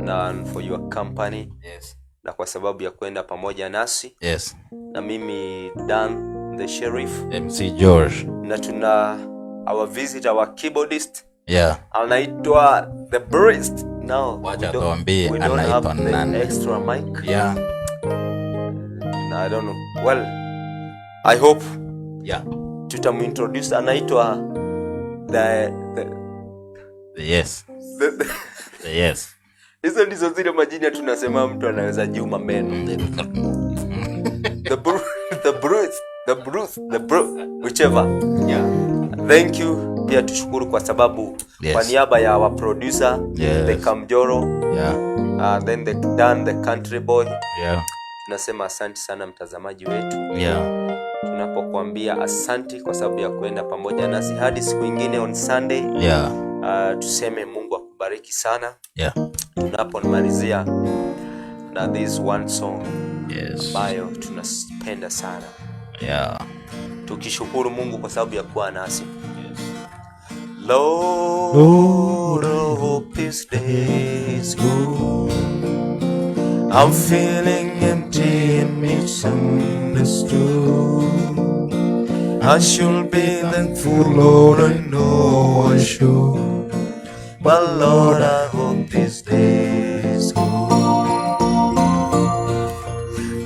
[SPEAKER 1] na for your company na kwa sababu ya kwenda pamoja nasi. Na mimi Dan the Sheriff,
[SPEAKER 2] MC George.
[SPEAKER 1] Na tuna our visit, our keyboardist, anaitwa the Brist. Now
[SPEAKER 2] Wacha
[SPEAKER 1] we don't,
[SPEAKER 2] tuambie
[SPEAKER 1] we don't have
[SPEAKER 2] anaitwa
[SPEAKER 1] the
[SPEAKER 2] nani.
[SPEAKER 1] extra mic. I don't know. Well, I hope tutamintroduce. Anaitwa the
[SPEAKER 2] The yes.
[SPEAKER 1] the
[SPEAKER 2] The yes.
[SPEAKER 1] Hizo ndizo zile majina tunasema mtu anaweza jiuma meno. The Bruce, the Bruce, the Bruce, whichever. Thank you. Pia tushukuru kwa sababu kwa niaba ya our producer, the Kamjoro, then the Dan the Country Boy, tunasema asante sana mtazamaji wetu, tunapokuambia asante kwa sababu ya kuenda pamoja nasi hadi siku ingine on Sunday. Tuseme Mungu akubariki sana tunapomalizia na this one song ambayo tunapenda sana, tukishukuru Mungu kwa sababu ya kuwa nasi. Lord, I hope this day is good. I'm feeling empty and misunderstood. I should be thankful, Lord, I know I should. But Lord, I hope this day is good.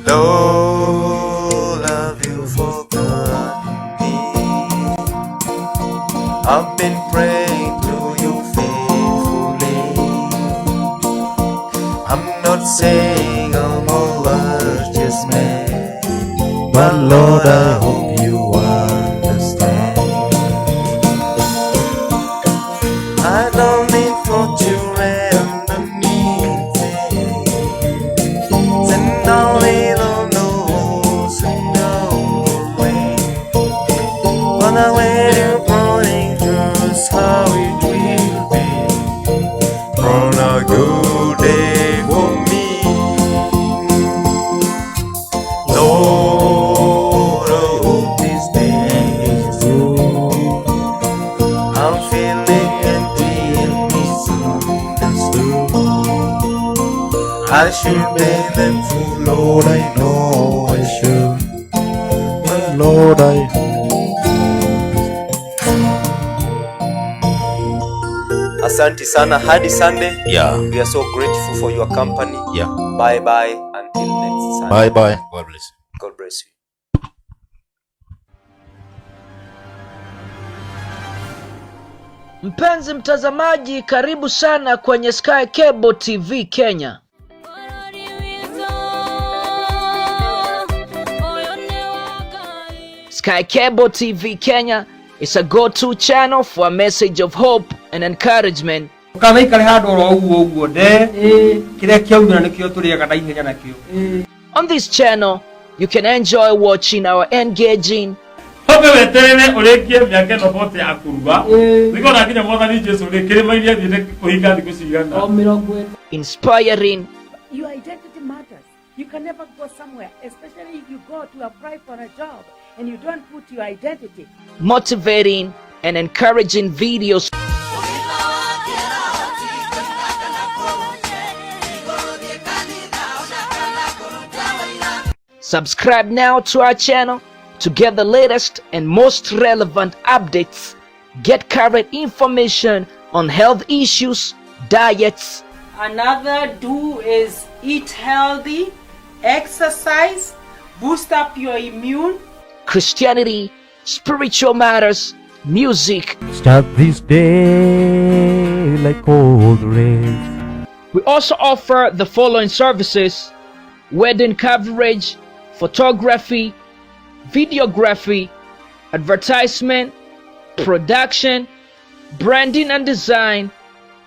[SPEAKER 1] Lord, have you forgotten me? I've been praying to you faithfully. I'm not saying I'm a righteous man, but Lord, I hope you understand. I don't need fortune and I need fame. And only the knows and know the way. But the way to burning just how it will be. From a good day for me. Lord, I hope this day is good. I'm feeling empty and misunderstood. I should be thankful, Lord, I know I should. But Lord, I Asante sana hadi Sunday. We are so grateful for your company. Bye bye until next Sunday.
[SPEAKER 2] Bye bye. God bless you.
[SPEAKER 1] God bless you.
[SPEAKER 3] Mpenzi mtazamaji, karibu sana kwenye Sky Cable TV Kenya.
[SPEAKER 9] Bũrũri witũ ũyũ nĩ wa Ngai.
[SPEAKER 3] Sky Cable TV Kenya is a go-to channel for a message of hope and encouragement.
[SPEAKER 4] Ndũkanaikare handũ oro ũguo ũguo nde kĩrĩa kĩaumĩra nĩkĩo tũrĩaga na ihenya nakĩo.
[SPEAKER 3] On this channel, you can enjoy watching our engaging,
[SPEAKER 5] Hobe weterere ũrĩkie mĩaka ĩno 40 ya kũrua nĩkona nginya Mwathani Jesu rĩ kĩrĩma-inĩ athiĩte kũhinga thikũ cigana?
[SPEAKER 7] O 40.
[SPEAKER 3] Inspiring,
[SPEAKER 6] Your identity matters. You can never go somewhere, especially if you go to apply for a job and you don't put your identity.
[SPEAKER 3] Motivating, and encouraging videos.
[SPEAKER 9] Ũgima wa kĩroho ti kũina kana kũhunjia, gũthiĩ kanitha ona kana kũruta wĩira.
[SPEAKER 3] Subscribe now to our channel to get the latest and most relevant updates. Get current information on health issues, diets,
[SPEAKER 7] Another do is eat healthy, exercise, boost up your immune.
[SPEAKER 3] Christianity, spiritual matters, music,
[SPEAKER 8] Start this day. like cold rains.
[SPEAKER 3] We also offer the following services: wedding coverage, photography, videography, advertisement, production, branding and design,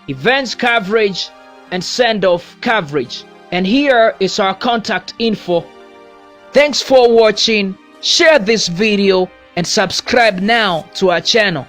[SPEAKER 3] events coverage, and send-off coverage. And here is our contact info. Thanks for watching. Share this video and subscribe now to our channel.